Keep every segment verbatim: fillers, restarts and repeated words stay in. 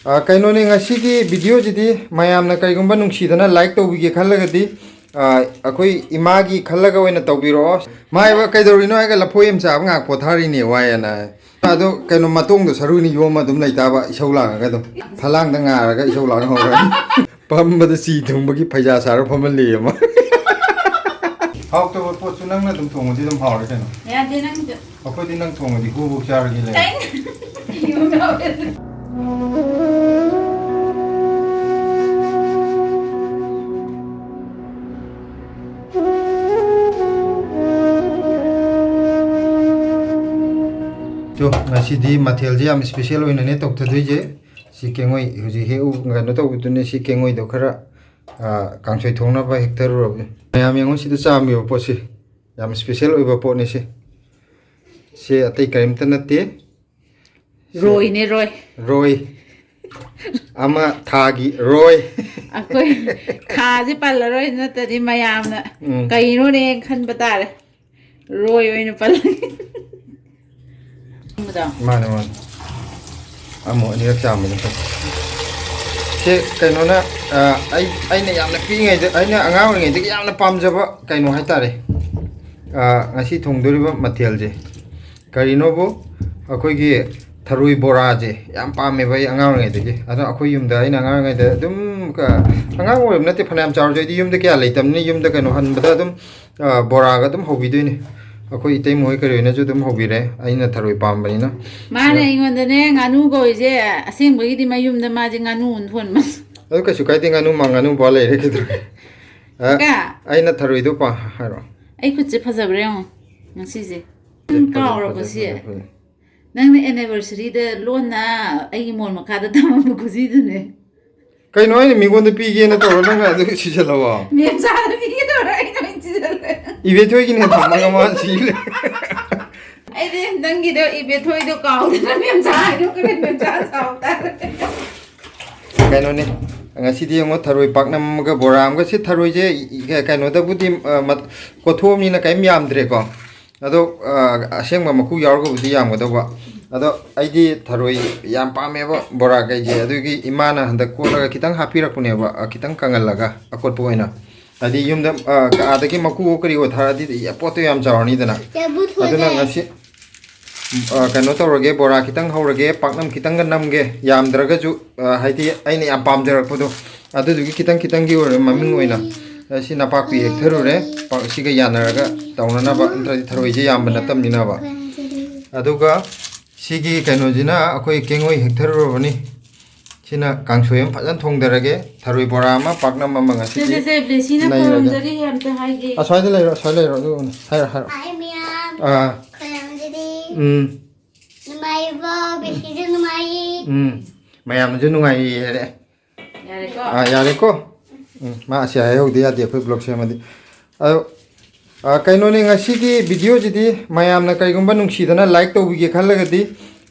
ꯑ, ꯀꯩꯅꯣꯅꯦ, ꯉꯁꯤꯒꯤ ꯚꯤꯗꯤꯑꯣꯁꯤꯗꯤ ꯃꯌꯥꯝꯅ ꯀꯔꯤꯒꯨꯝꯕ ꯅꯨꯡꯁꯤꯗꯅ ꯂꯥꯏꯛ ꯇꯧꯕꯤꯒꯦ ꯈꯜꯂꯒꯗꯤ, ꯑ, ꯑꯩꯈꯣꯏ ꯏꯃꯥꯒꯤ ꯈꯜꯂꯒ ꯑꯣꯏꯅ ꯇꯧꯕꯤꯔꯛꯑꯣ꯫ ꯃꯥ ꯍꯥꯏꯕ ꯀꯩꯗꯧꯔꯤꯅꯣ ꯍꯥꯏꯔꯒ ꯂꯐꯣꯏ ꯑꯃ ꯆꯥꯕ ꯉꯥꯏꯍꯥꯛ ꯄꯣꯊꯥꯔꯤꯅꯦ, ꯋꯥꯏꯌꯦꯅ꯫ ꯑꯗꯣ ꯀꯩꯅꯣ, ꯃꯇꯣꯡꯗꯣ ꯁꯔꯨꯅ ꯌꯣꯝꯃ ꯑꯗꯨꯝ ꯂꯩꯇꯥꯕ, ꯏꯁꯧ ꯂꯥꯡꯉꯒ ꯑꯗꯨꯝ ꯐꯂꯥꯡꯗ ꯉꯥꯔꯒ ꯏꯁꯧ ꯂꯥꯡ ꯍꯧꯔꯅꯤ꯫ ꯐꯝꯕꯗ ꯆꯤ ꯊꯨꯡꯕꯒꯤ ꯐꯩꯖꯥ ꯁꯥꯔ ꯐꯝꯍꯜꯂꯤ ꯑꯃ꯫ ꯍꯥꯎꯇꯕ ꯄꯣꯠꯁꯨ ꯅꯪꯅ ꯑꯗꯨꯝ ꯊꯣꯡꯉꯗꯤ ꯑꯗꯨꯝ ꯍꯥꯎꯔꯦ ꯀꯩꯅꯣ꯫ ꯌꯥꯗꯦ ꯅꯪꯁꯨ꯫ ꯑꯩꯈꯣꯏꯗꯤ ꯅꯪ ꯊꯣꯡꯉꯗꯤ ꯍꯨꯕꯨꯛ ꯆꯥꯔꯒꯦ ꯂꯩ꯫ ꯀꯩꯅꯣ? ꯌꯨꯝ ꯌꯥꯎꯔꯦ꯫ ꯆꯣ, ꯉꯁꯤꯗꯤ ꯃꯊꯦꯜꯁꯦ ꯌꯥꯝ ꯏꯁꯄꯤꯁꯦꯜ ꯑꯣꯏꯅꯅꯦ ꯇꯧꯊꯗꯣꯏꯁꯦ꯫ ꯁꯤ ꯀꯦꯡꯉꯣꯏ ꯍꯧꯖꯤꯛ ꯍꯦꯛ ꯎ-, ꯀꯩꯅꯣ ꯇꯧꯕꯗꯨꯅꯦ, ꯁꯤ ꯀꯦꯡꯉꯣꯏꯗꯣ ꯈꯔ, ꯑ, ꯀꯥꯡꯁꯣꯏ ꯊꯣꯡꯅꯕ ꯍꯦꯛꯇꯔꯨꯔꯕꯅꯦ꯫ ꯃꯌꯥꯝ ꯌꯦꯡꯉꯣ, ꯁꯤꯗ ꯆꯥꯝꯃꯤꯕ ꯄꯣꯠꯁꯦ ꯌꯥꯝ ꯏꯁꯄꯤꯁꯦꯜ ꯑꯣꯏꯕ ꯄꯣꯠꯅꯤ ꯁꯤ꯫ ꯁꯤ ꯑꯇꯩ ꯀꯔꯤꯝꯇ ꯅꯠꯇꯦ꯫ ꯁꯤ ꯔꯣꯏꯅꯦ, ꯔꯣꯏ꯫ ꯔꯣꯏ꯫ ꯑꯃ ꯊꯥꯒꯤ ꯔꯣꯏ꯫ ꯑꯩꯈꯣꯏ ꯊꯥꯁꯦ ꯄꯜꯂꯔꯣꯏ, ꯅꯠꯇ꯭ꯔꯗꯤ ꯃꯌꯥꯝꯅ ꯎꯝ꯫ ꯀꯩꯅꯣꯅꯦ ꯈꯟꯕ ꯇꯥꯔꯦ꯫ ꯔꯣꯏ ꯑꯣꯏꯅ ꯄꯜꯂꯒꯦ꯫ ꯃꯥꯅꯦ, ꯃꯥꯅꯦ꯫ ꯑꯃꯨꯛ ꯑꯅꯤꯔꯛ ꯆꯥꯝꯕꯅꯤ꯫ ꯁꯤ ꯀꯩꯅꯣꯅ, ꯑ, ꯑꯩ, ꯑꯩꯅ ꯌꯥꯝꯅ ꯄꯤꯛꯏꯉꯩꯗ, ꯑꯩꯅ ꯑꯉꯥꯡ ꯑꯣꯏꯔꯤꯉꯩꯗꯒꯤ ꯌꯥꯝꯅ ꯄꯥꯝꯖꯕ ꯀꯩꯅꯣ ꯍꯥꯏꯇꯥꯔꯦ꯫ ꯑ, ꯉꯁꯤ ꯊꯣꯡꯗꯣꯔꯤꯕ ꯃꯊꯦꯜꯁꯦ ꯀꯔꯤꯅꯣꯕꯨ, ꯑꯩꯈꯣꯏꯒꯤ ꯊꯔꯣꯏ ꯕꯣꯔꯥꯁꯦ ꯌꯥꯝ ꯄꯥꯝꯃꯦꯕ ꯑꯩ ꯑꯉꯥꯡ ꯑꯣꯏꯔꯤꯉꯩꯗꯒꯤ꯫ ꯑꯗꯣ ꯑꯩꯈꯣꯏ ꯌꯨꯝꯗ ꯑꯩꯅ ꯑꯉꯥꯡ ꯑꯣꯏꯔꯤꯉꯩꯗ ꯑꯗꯨꯝ, ꯑ, ꯑꯉꯥꯡ ꯑꯣꯏꯔꯕ ꯅꯠꯇꯦ, ꯐꯅꯌꯥꯝ ꯆꯥꯎꯔꯁꯨ ꯑꯩꯗꯤ ꯌꯨꯝꯗ ꯀꯌꯥ ꯂꯩꯇꯕꯅꯤꯅ ꯌꯨꯝꯗ ꯀꯩꯅꯣ ꯍꯟꯕꯗ ꯑꯗꯨꯝ, ꯑ, ꯕꯣꯔꯥꯒ ꯑꯗꯨꯝ ꯍꯧꯕꯤꯗꯣꯏꯅꯦ꯫ ꯑꯩꯈꯣꯏ ꯏꯇꯩꯃ ꯍꯣꯏ ꯀꯔꯤ ꯍꯣꯏꯅꯁꯨ ꯑꯗꯨꯝ ꯍꯧꯕꯤꯔꯦ, ꯑꯩꯅ ꯊꯔꯣꯏ ꯄꯥꯝꯕꯅꯤꯅ꯫ ꯃꯥꯅ ꯑ꯫ ꯑꯩꯉꯣꯟꯗꯅꯦ ꯉꯥꯅꯨ ꯀꯧꯔꯤꯁꯦ, ꯑꯁꯦꯡꯕꯒꯤꯗꯤ ꯃꯌꯨꯝꯗ ꯃꯥꯁꯦ ꯉꯥꯅꯨ ꯑꯣꯟꯊꯣꯟꯕ꯫ ꯑꯗꯨ ꯀꯩꯁꯨ ꯀꯥꯏꯗꯦ, ꯉꯥꯅꯨ ꯃꯥ ꯉꯥꯅꯨ ꯕꯥ ꯂꯩꯔꯦ ꯀꯩꯗꯧꯔꯒꯦ? ꯑ, ꯀꯥ꯫ ꯑꯩꯅ ꯊꯔꯣꯏꯗꯣ ꯄꯥ-, ꯍꯥꯏꯔꯣ꯫ ꯑꯩ ꯈꯨꯠꯁꯦ ꯐꯖꯕ꯭ꯔꯥ ꯌꯦꯡꯉꯣ ꯉꯁꯤꯁꯦ꯫ ꯐꯖ-, ꯀꯥꯎꯔꯕꯣ ꯐꯖ-, ꯁꯤ? ꯐꯖ-, ꯐꯖ-꯫ ꯅꯪꯅ anniversary ꯗ ꯂꯣꯟꯅ ꯑꯩꯒꯤ ꯃꯣꯟ ꯃꯈꯥꯗ ꯊꯝꯃꯝꯕ ꯈꯨꯖꯤꯗꯨꯅꯦ꯫ ꯀꯩꯅꯣ, ꯑꯩꯅ ꯃꯤꯉꯣꯟꯗ ꯄꯤꯒꯦꯅ ꯇꯧꯔ ꯅꯪꯅ ꯑꯗꯨ ꯁꯤꯖꯜꯂꯕꯣ? ꯃꯦꯝꯆꯥꯗ ꯄꯤꯒꯦ ꯇꯧꯔ ꯑꯩꯅ ꯑꯣꯏꯅ ꯁꯤꯖꯜꯂꯦ꯫ ꯏꯕꯦꯊꯣꯏꯒꯤꯅꯦ ꯊꯝꯃꯒ ꯃꯥ ꯁꯤ ꯂꯩ꯫ ꯑꯩꯗꯤ ꯅꯪꯒꯤꯗꯣ ꯏꯕꯦꯊꯣꯏꯗꯣ ꯀꯥꯎꯗꯅ ꯃꯦꯝꯆꯥ ꯍꯥꯏꯗꯣꯛꯈ꯭ꯔꯦ, ꯃꯦꯝꯆꯥ ꯁꯥꯎ ꯇꯥꯔꯦ꯫ ꯀꯩꯅꯣꯅꯦ, ꯉꯁꯤꯗꯤ ꯌꯦꯡꯉꯣ, ꯊꯔꯣꯏ ꯄꯥꯛꯅꯝ ꯑꯃꯒ ꯕꯣꯔꯥ ꯑꯃꯒ꯫ ꯁꯤ ꯊꯔꯣꯏꯁꯦ ꯏ-, ꯏ-, ꯀꯩꯅꯣꯗꯕꯨꯗꯤ, ꯑ, ꯃꯠ-, ꯀꯣꯊꯣꯛꯑꯕꯅꯤꯅ ꯀꯔꯤꯝ ꯌꯥꯝꯗ꯭ꯔꯦꯀꯣ꯫ ꯑꯗꯣ, ꯑ, ꯑꯁꯦꯡꯕ ꯃꯀꯨ ꯌꯥꯎꯔꯒꯕꯨꯗꯤ ꯌꯥꯝꯒꯗꯧꯕ꯫ ꯑꯗꯣ ꯑꯩꯗꯤ ꯊꯔꯣꯏ ꯌꯥꯝ ꯄꯥꯝꯃꯦꯕ ꯕꯣꯔꯥ ꯀꯩꯁꯦ, ꯑꯗꯨꯒꯤ ꯏꯃꯥꯅ ꯍꯟꯗꯛ ꯀꯣꯠꯂꯒ ꯈꯤꯇꯪ ꯍꯥꯞꯄꯤꯔꯛꯄꯅꯦꯕ, ꯑ, ꯈꯤꯇꯪ ꯀꯪꯍꯜꯂꯒ ꯑꯀꯣꯠꯄ ꯑꯣꯏꯅ꯫ ꯍꯥꯏꯗꯤ ꯌꯨꯝꯗ, ꯑ, ꯑꯥꯗꯒꯤ ꯃꯀꯨ ꯀꯔꯤ ꯑꯣ ꯊꯥꯔꯛꯑꯗꯤ ꯄꯣꯠꯇꯣ ꯌꯥꯝ ꯆꯥꯎꯔꯅꯤꯗꯅ꯫ ꯆꯥꯕꯨ ꯊꯣꯏꯗꯦ꯫ ꯑꯗꯨꯅ ꯉꯁꯤ, ꯑ, ꯀꯩꯅꯣ ꯇꯧꯔꯒꯦ, ꯕꯣꯔꯥ ꯈꯤꯇꯪ ꯍꯧꯔꯒꯦ, ꯄꯥꯛꯅꯝ ꯈꯤꯇꯪꯒ ꯅꯝꯒꯦ, ꯌꯥꯝꯗ꯭ꯔꯒꯁꯨ, ꯑ, ꯍꯥꯏꯗꯤ ꯑꯩꯅ ꯌꯥꯝ ꯄꯥꯝꯖꯔꯛꯄꯗꯣ, ꯑꯗꯨꯗꯨꯒꯤ ꯈꯤꯇꯪ ꯈꯤꯇꯪꯒꯤ ꯑꯣꯏꯔ ꯃꯃꯤꯡ ꯑꯣꯏꯅ, ꯑ, ꯁꯤ ꯅꯄꯥꯛꯄꯤ ꯍꯦꯛꯊꯔꯨꯔꯦ, ꯄꯥꯛ-, ꯁꯤꯒ ꯌꯥꯅꯔꯒ ꯇꯧꯅꯅꯕ, ꯅꯠꯇ꯭ꯔꯗꯤ ꯊꯔꯣꯏꯁꯦ ꯌꯥꯝꯕ ꯅꯠꯇꯕꯅꯤꯅꯕ꯫ ꯑꯗꯨꯒ ꯁꯤꯒꯤ ꯀꯩꯅꯣꯁꯤꯅ ꯑꯩꯈꯣꯏ ꯀꯦꯡꯉꯣꯏ ꯍꯦꯛꯊꯔꯨꯔꯕꯅꯤ꯫ ꯁꯤꯅ ꯀꯥꯡꯁꯣꯏ ꯑꯃ ꯐꯖꯅ ꯊꯣꯡꯗꯔꯒꯦ, ꯊꯔꯣꯏ ꯕꯣꯔꯥ ꯑꯃ, ꯄꯥꯛꯅꯝ ꯑꯃ ꯉꯁꯤꯗꯤ ꯁꯦ, ꯁꯦ, ꯕ꯭ꯂꯦꯁꯤꯅ ꯅꯩꯔꯒꯦ꯫ ꯈꯨꯔꯨꯝꯖꯔꯤ ꯑꯝꯇ ꯍꯥꯏꯒꯦ꯫ ꯑꯁ꯭ꯋꯥꯏꯗ ꯂꯩꯔꯣ, ꯑꯁ꯭ꯋꯥꯏꯗ ꯂꯩꯔꯣ, ꯑꯗꯨꯒ ꯍꯥꯏꯔꯣ, ꯍꯥꯏꯔꯣ꯫ ꯍꯥꯏ ꯃꯌꯥꯝ꯫ ꯑꯥ꯫ ꯈꯨꯔꯨꯝꯖꯔꯤ꯫ ꯎꯝ꯫ ꯅꯨꯡꯉꯥꯏꯔꯤꯕꯣ? ꯕ꯭ꯂꯦꯁꯤꯁꯨ ꯅꯨꯡꯉꯥꯏꯔꯤ꯫ ꯎꯝ꯫ ꯃꯌꯥꯝꯅꯁꯨ ꯅꯨꯡꯉꯥꯏꯔꯤ ꯍꯥꯏꯔꯦ꯫ ꯌꯥꯔꯦꯀꯣ? ꯑꯥ, ꯌꯥꯔꯦꯀꯣ? ꯎꯝ, ꯃꯥ ꯑꯁꯤ ꯍꯥꯏꯍꯧꯗ ꯌꯥꯗꯦ ꯑꯩꯈꯣꯏ ꯕ꯭ꯂꯣꯛ ꯁꯦꯝꯃꯗꯤ꯫ ꯑꯗꯣ, ꯑꯥ, ꯀꯩꯅꯣꯅꯦ, ꯉꯁꯤꯒꯤ ꯚꯤꯗꯤꯑꯣꯁꯤꯗꯤ ꯃꯌꯥꯝꯅ ꯀꯩꯒꯨꯝꯕ ꯅꯨꯡꯁꯤꯗꯅ ꯂꯥꯏꯛ ꯇꯧꯕꯤꯒꯦ ꯈꯜꯂꯒꯗꯤ,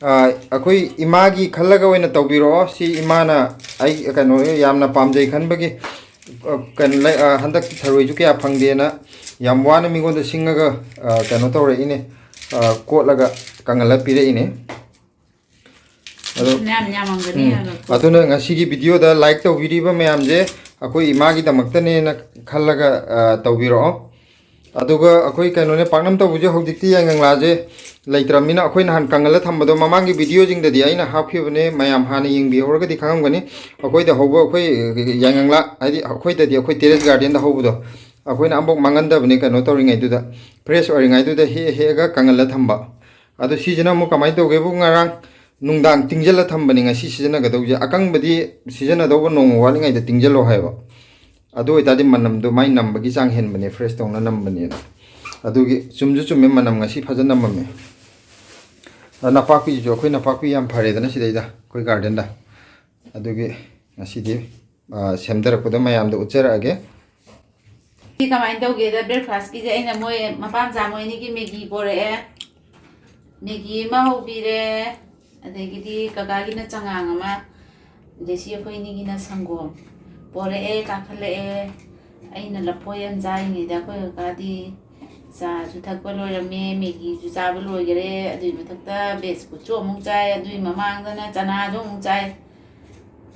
ꯑꯥ, ꯑꯩꯈꯣꯏ ꯏꯃꯥꯒꯤ ꯈꯜꯂꯒ ꯑꯣꯏꯅ ꯇꯧꯕꯤꯔꯛꯑꯣ꯫ ꯁꯤ ꯏꯃꯥꯅ ꯑꯩ, ꯀꯩꯅꯣ, ꯌꯥꯝꯅ ꯄꯥꯝꯖꯩ ꯈꯟꯕꯒꯤ, ꯑꯥ, ꯀꯩꯅꯣ, ꯂꯩ-, ꯑꯥ, ꯍꯟꯗꯛꯇꯤ ꯊꯔꯣꯏꯁꯨ ꯀꯌꯥ ꯐꯪꯗꯦꯅ ꯌꯥꯝ ꯋꯥꯅ ꯃꯤꯉꯣꯟꯗ ꯁꯤꯡꯉꯒ, ꯑꯥ, ꯀꯩꯅꯣ ꯇꯧꯔꯛꯏꯅꯦ, ꯑꯥ, ꯀꯣꯠꯂꯒ ꯀꯪꯍꯜꯂ ꯄꯤꯔꯛꯏꯅꯦ꯫ ꯑꯗꯣ, ꯃꯌꯥꯝ ꯌꯥꯝꯃꯝꯒꯅꯤ ꯎꯝ꯫ ꯍꯥꯏꯕ꯫ ꯑꯗꯨꯅ ꯉꯁꯤꯒꯤ ꯚꯤꯗꯤꯑꯣꯗ ꯂꯥꯏꯛ ꯇꯧꯕꯤꯔꯤꯕ ꯃꯌꯥꯝꯁꯦ ꯑꯩꯈꯣꯏ ꯏꯃꯥꯒꯤꯗꯃꯛꯇꯅꯦꯅ ꯈꯜꯂꯒ, ꯑ, ꯇꯧꯕꯤꯔꯛꯑꯣ꯫ ꯑꯗꯨꯒ ꯑꯩꯈꯣꯏ ꯀꯩꯅꯣꯅꯦ, ꯄꯥꯛꯅꯝ ꯇꯧꯕꯁꯦ ꯍꯧꯖꯤꯛꯇꯤ ꯌꯥꯏꯉꯪꯂꯥꯁꯦ ꯂꯩꯇ꯭ꯔꯕꯅꯤꯅ, ꯑꯩꯈꯣꯏ ꯅꯍꯥꯟ ꯀꯪꯍꯜꯂ ꯊꯝꯕꯗꯣ ꯃꯃꯥꯡꯒꯤ ꯚꯤꯗꯤꯑꯣꯁꯤꯡꯗꯗꯤ ꯑꯩꯅ ꯍꯥꯞꯈꯤꯕꯅꯦ, ꯃꯌꯥꯝ ꯍꯥꯟꯅ ꯌꯦꯡꯕꯤꯍꯧꯔꯒꯗꯤ ꯈꯪꯉꯝꯒꯅꯤ꯫ ꯑꯩꯈꯣꯏꯗ ꯍꯧꯕ ꯑꯩꯈꯣꯏ ꯌꯥꯏꯉꯪꯂꯥ, ꯍꯥꯏꯗꯤ ꯑꯩꯈꯣꯏꯗꯗꯤ ꯑꯩꯈꯣꯏ ꯇꯦꯔꯦꯁ ꯒꯥꯔꯗꯦꯟꯗ ꯍꯧꯕꯗꯣ ꯑꯩꯈꯣꯏꯅ ꯑꯃꯐꯥꯎ ꯃꯥꯡꯍꯟꯗꯕꯅꯤ, ꯀꯩꯅꯣ ꯇꯧꯔꯤꯉꯩꯗꯨꯗ, ꯐ꯭ꯔꯦꯁ ꯑꯣꯏꯔꯤꯉꯩꯗꯨꯗ ꯍꯦꯛ ꯍꯦꯛꯑꯒ ꯀꯪꯍꯜꯂ ꯊꯝꯕ꯫ ꯑꯗꯣ ꯁꯤꯁꯤꯅ ꯑꯃꯨꯛ ꯀꯃꯥꯏꯅ ꯇꯧꯒꯦꯕꯨ, ꯉꯔꯥꯡ ꯅꯨꯡꯗꯥꯡ ꯇꯤꯡꯁꯤꯜꯂ ꯊꯝꯕꯅꯤ ꯉꯁꯤ ꯁꯤꯖꯤꯟꯅꯒꯗꯧꯁꯦ꯫ ꯑꯀꯪꯕꯗꯤ ꯁꯤꯖꯤꯟꯅꯗꯧꯕ ꯅꯣꯡꯃ ꯋꯥꯠꯂꯤꯉꯩꯗ ꯇꯤꯡꯁꯤꯜꯂꯣ ꯍꯥꯏꯕ꯫ ꯑꯗꯨ ꯑꯣꯏꯇꯥꯔꯗꯤ ꯃꯅꯝꯗꯣ ꯃꯥꯏ ꯅꯝꯕꯒꯤ ꯆꯥꯡ ꯍꯦꯟꯕꯅꯦ, ꯐ꯭ꯔꯦꯁ ꯇꯧꯅ ꯅꯝꯕꯅꯦꯅ꯫ ꯑꯗꯨꯒꯤ ꯆꯨꯝꯁꯨ ꯆꯨꯝꯃꯦ, ꯃꯅꯝ ꯉꯁꯤ ꯐꯖꯅ ꯅꯝꯃꯝꯃꯦ꯫ ꯑꯗꯣ ꯅꯄꯥꯛꯄꯤꯁꯤꯁꯨ ꯑꯩꯈꯣꯏ ꯅꯄꯥꯛꯄꯤ ꯌꯥꯝ ꯐꯔꯦꯗꯅ ꯁꯤꯗꯩꯗ, ꯑꯩꯈꯣꯏ ꯒꯥꯔꯗꯦꯟꯗ꯫ ꯑꯗꯨꯒꯤ ꯉꯁꯤꯗꯤ, ꯑ, ꯁꯦꯝꯊꯔꯛꯄꯗ ꯃꯌꯥꯝꯗ ꯎꯠꯆꯔꯛꯑꯒꯦ꯫ ꯁꯤ ꯀꯃꯥꯏꯅ ꯇꯧꯒꯦꯗ, ꯕ꯭ꯔꯦꯛꯐꯥꯁꯀꯤꯁꯦ ꯑꯩꯅ ꯃꯣꯏ ꯃꯄꯥ ꯃꯆꯥ ꯃꯣꯏ ꯑꯅꯤꯒꯤ ꯃꯦꯒꯤ ꯄꯣꯔꯛꯑꯦ, ꯃꯦꯒꯤ ꯑꯃ ꯍꯧꯕꯤꯔꯦ, ꯑꯗꯒꯤꯗꯤ ꯀꯀꯥꯒꯤꯅ ꯆꯉꯥꯡ ꯑꯃ, ꯑꯗꯩ ꯁꯤ ꯑꯩꯈꯣꯏ ꯑꯅꯤꯒꯤꯅ ꯁꯪꯒꯣꯝ ꯄꯣꯔꯛꯑꯦ, ꯀꯥꯈꯠꯂꯛꯑꯦ꯫ ꯑꯩꯅ ꯂꯐꯣꯏ ꯑꯃ ꯆꯥꯔꯤꯉꯩꯗ ꯑꯩꯈꯣꯏ ꯀꯀꯥꯗꯤ ꯆꯥꯁꯨ ꯊꯛꯄ ꯂꯣꯏꯔꯝꯃꯦ, ꯃꯦꯒꯤꯁꯨ ꯆꯥꯕ ꯂꯣꯏꯈꯔꯦ, ꯑꯗꯨꯒꯤ ꯃꯊꯛꯇ ꯕꯤꯁꯀꯨꯠꯁꯨ ꯑꯃꯨꯛ ꯆꯥꯏ, ꯑꯗꯨꯒꯤ ꯃꯃꯥꯡꯗꯅ ꯆꯅꯥꯁꯨ ꯑꯃꯨꯛ ꯆꯥꯏ꯫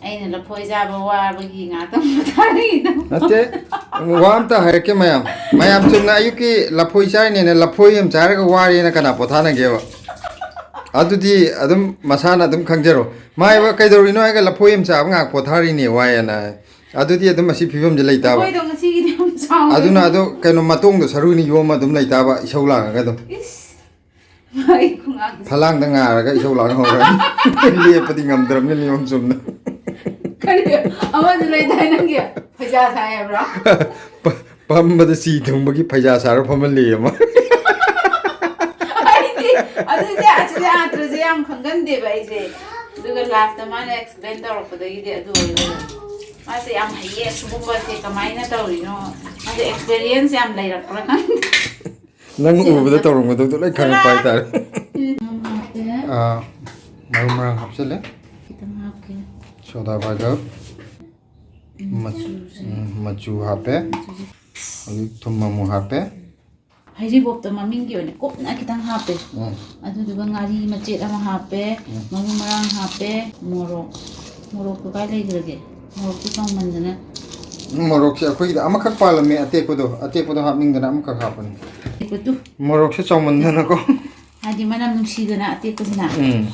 ꯑꯩꯅ ꯂꯐꯣꯏ ꯆꯥꯕ ꯋꯥꯕꯒꯤ ꯉꯥꯛꯇꯪ ꯄꯣꯊꯥꯔꯤꯗꯣ꯫ ꯅꯠꯇꯦ, ꯋꯥ ꯑꯝꯇ ꯍꯥꯏꯔꯛꯀꯦ ꯃꯌꯥꯝ꯫ ꯃꯌꯥꯝ ꯆꯨꯝꯅ ꯑꯌꯨꯛꯀꯤ ꯂꯐꯣꯏ ꯆꯥꯔꯤꯅꯦꯅ ꯂꯐꯣꯏ ꯑꯃ ꯆꯥꯔꯒ ꯋꯥꯔꯦꯅ ꯀꯅꯥ ꯄꯣꯊꯥꯅꯒꯦꯕ? ꯑꯗꯨꯗꯤ ꯑꯗꯨꯝ ꯃꯁꯥꯅ ꯑꯗꯨꯝ ꯈꯪꯖꯔꯣ꯫ ꯃꯥꯏꯕ ꯀꯩꯗꯧꯔꯤꯅꯣ ꯍꯥꯏꯔꯒ ꯂꯐꯣꯏ ꯑꯃ ꯆꯥꯕ ꯉꯥꯏꯍꯥꯛ ꯄꯣꯊꯥꯔꯤꯅꯦ ꯋꯥꯏꯌꯦꯅ ꯍꯥꯏ꯫ ꯑꯗꯨꯗꯤ ꯑꯗꯨꯝ ꯑꯁꯤ ꯐꯤꯕꯝꯁꯦ ꯂꯩꯇꯥꯕ꯫ ꯂꯐꯣꯏꯗꯣ ꯉꯁꯤꯒꯤꯗꯤ ꯌꯥꯝ ꯆꯥꯎꯋꯦ꯫ ꯑꯗꯨꯅ ꯑꯗꯣ ꯀꯩꯅꯣ ꯃꯇꯣꯡꯗꯣ ꯁꯔꯨꯅ ꯌꯣꯝꯃ ꯑꯗꯨꯝ ꯂꯩꯇꯥꯕ ꯏꯁꯧ ꯂꯥꯡꯉꯒ ꯑꯗꯨꯝ꯫ ꯏꯁ! ꯑꯩ ꯈꯣꯡꯉꯥꯡ ꯐꯂꯥꯡꯗ ꯉꯥꯔꯒ ꯏꯁꯧ ꯂꯥꯡ ꯍꯧꯔꯅꯤ꯫ ꯂꯦꯞꯄꯗꯤ ꯉꯝꯗ꯭ꯔꯕꯅꯤ ꯅꯤꯌꯣꯝ ꯆꯨꯝꯅ꯫ ꯀꯔꯤ? ꯑꯃꯁꯨ ꯂꯩꯗꯥꯏ ꯅꯪꯒꯤ? ꯐꯩꯖꯥ ꯁꯥꯏ ꯍꯥꯏꯕ꯭ꯔꯣ? ꯄ-, ꯄꯝꯕꯗ ꯆꯤ ꯊꯨꯡꯕꯒꯤ ꯐꯩꯖꯥ ꯁꯥꯔ ꯐꯝꯍꯜꯂꯤ ꯑꯃ꯫ ꯑꯩꯗꯤ ꯑꯗꯨꯗꯤ ꯑꯁꯤꯗꯤ ꯑꯥꯇ꯭ꯔꯁꯦ ꯌꯥꯝ ꯈꯪꯒꯟꯗꯦꯕ ꯑꯩꯁꯦ꯫ ꯑꯗꯨꯒ ꯂꯥꯁꯇ ꯃꯥꯅ ꯑꯦꯛꯁꯄ꯭ꯂꯦꯟ ꯇꯧꯔꯛꯄꯗꯒꯤꯗꯤ ꯑꯗꯨ ꯑꯣꯏ ꯂꯩꯔꯝꯃꯦ꯫ ꯃꯥꯁꯦ ꯌꯥꯝ ꯍꯩꯌꯦ ꯁꯤꯒꯨꯝꯕꯁꯦ, ꯀꯃꯥꯏꯅ ꯇꯧꯔꯤꯅꯣ? ꯃꯥꯁꯦ ꯑꯦꯛꯁꯄꯤꯔꯤꯌꯦꯟꯁ ꯌꯥꯝ ꯂꯩꯔꯛꯄ꯭ꯔꯥ ꯈꯪꯗꯦ꯫ ꯅꯪ ꯁꯤ ꯎꯕꯗ ꯑꯝꯇ ꯇꯧꯔꯝꯒꯗꯕꯗꯣ ꯂꯣꯏ ꯈꯪꯉꯛꯄ ꯆꯠꯂꯣ꯫ ꯍꯥꯏꯇꯥꯔꯦ꯫ ꯎꯝ, ꯍꯥꯞꯄꯦ꯫ ꯑꯥ, ꯃꯔꯨ ꯃꯔꯥꯡ ꯍꯥꯞꯆꯤꯜꯂꯦ꯫ ꯈꯤꯇꯪ ꯍꯥꯞꯀꯦ꯫ ꯁꯣꯗꯥ ꯕꯥꯏꯒꯞ꯫ ꯎꯝ, ꯃꯆ-, ꯃꯆꯨꯁꯦ꯫ ꯎꯝ, ꯃꯆꯨ ꯍꯥꯞꯄꯦ꯫ ꯃꯆꯨꯁꯦ꯫ ꯍꯧꯖꯤꯛ ꯊꯨꯝ ꯑꯃꯨꯛ ꯍꯥꯞꯄꯦ꯫ ꯍꯩꯔꯤꯕꯣꯞꯇꯣ ꯃꯃꯤꯡꯒꯤ ꯑꯣꯏꯅ ꯀꯨꯞꯅ ꯈꯤꯇꯪ ꯍꯥꯞꯄꯦ꯫ ꯎꯝ꯫ ꯑꯗꯨꯗꯨꯒ ꯉꯥꯔꯤ ꯃꯆꯦꯠ ꯑꯃ ꯍꯥꯞꯄꯦ, ꯎꯝ꯫ ꯃꯔꯨ ꯃꯔꯥꯡ ꯍꯥꯞꯄꯦ, ꯃꯣꯔꯣꯛ, ꯃꯣꯔꯣꯛꯇꯣ ꯀꯥꯏ ꯂꯩꯈ꯭ꯔꯒꯦ? ꯃꯣꯔꯣꯛꯇꯣ ꯆꯥꯎꯃꯟꯗꯅ꯫ ꯃꯣꯔꯣꯛꯁꯦ ꯑꯩꯈꯣꯏꯒꯤꯗ ꯑꯃꯈꯛ ꯄꯥꯜꯂꯝꯃꯦ ꯑꯇꯦꯛꯄꯗꯣ, ꯑꯇꯦꯛꯄꯗꯣ ꯍꯥꯞꯅꯤꯡꯗꯅ ꯑꯃꯈꯛ ꯍꯥꯞꯄꯅꯤ꯫ ꯑꯇꯦꯛꯄꯗꯨ꯫ ꯃꯣꯔꯣꯛꯁꯦ ꯆꯥꯎꯃꯟꯗꯅꯀꯣ꯫ ꯍꯥꯏꯗꯤ ꯃꯅꯝ ꯅꯨꯡꯁꯤꯗꯅ ꯑꯇꯦꯛꯄꯁꯤꯅ꯫ ꯎꯝ꯫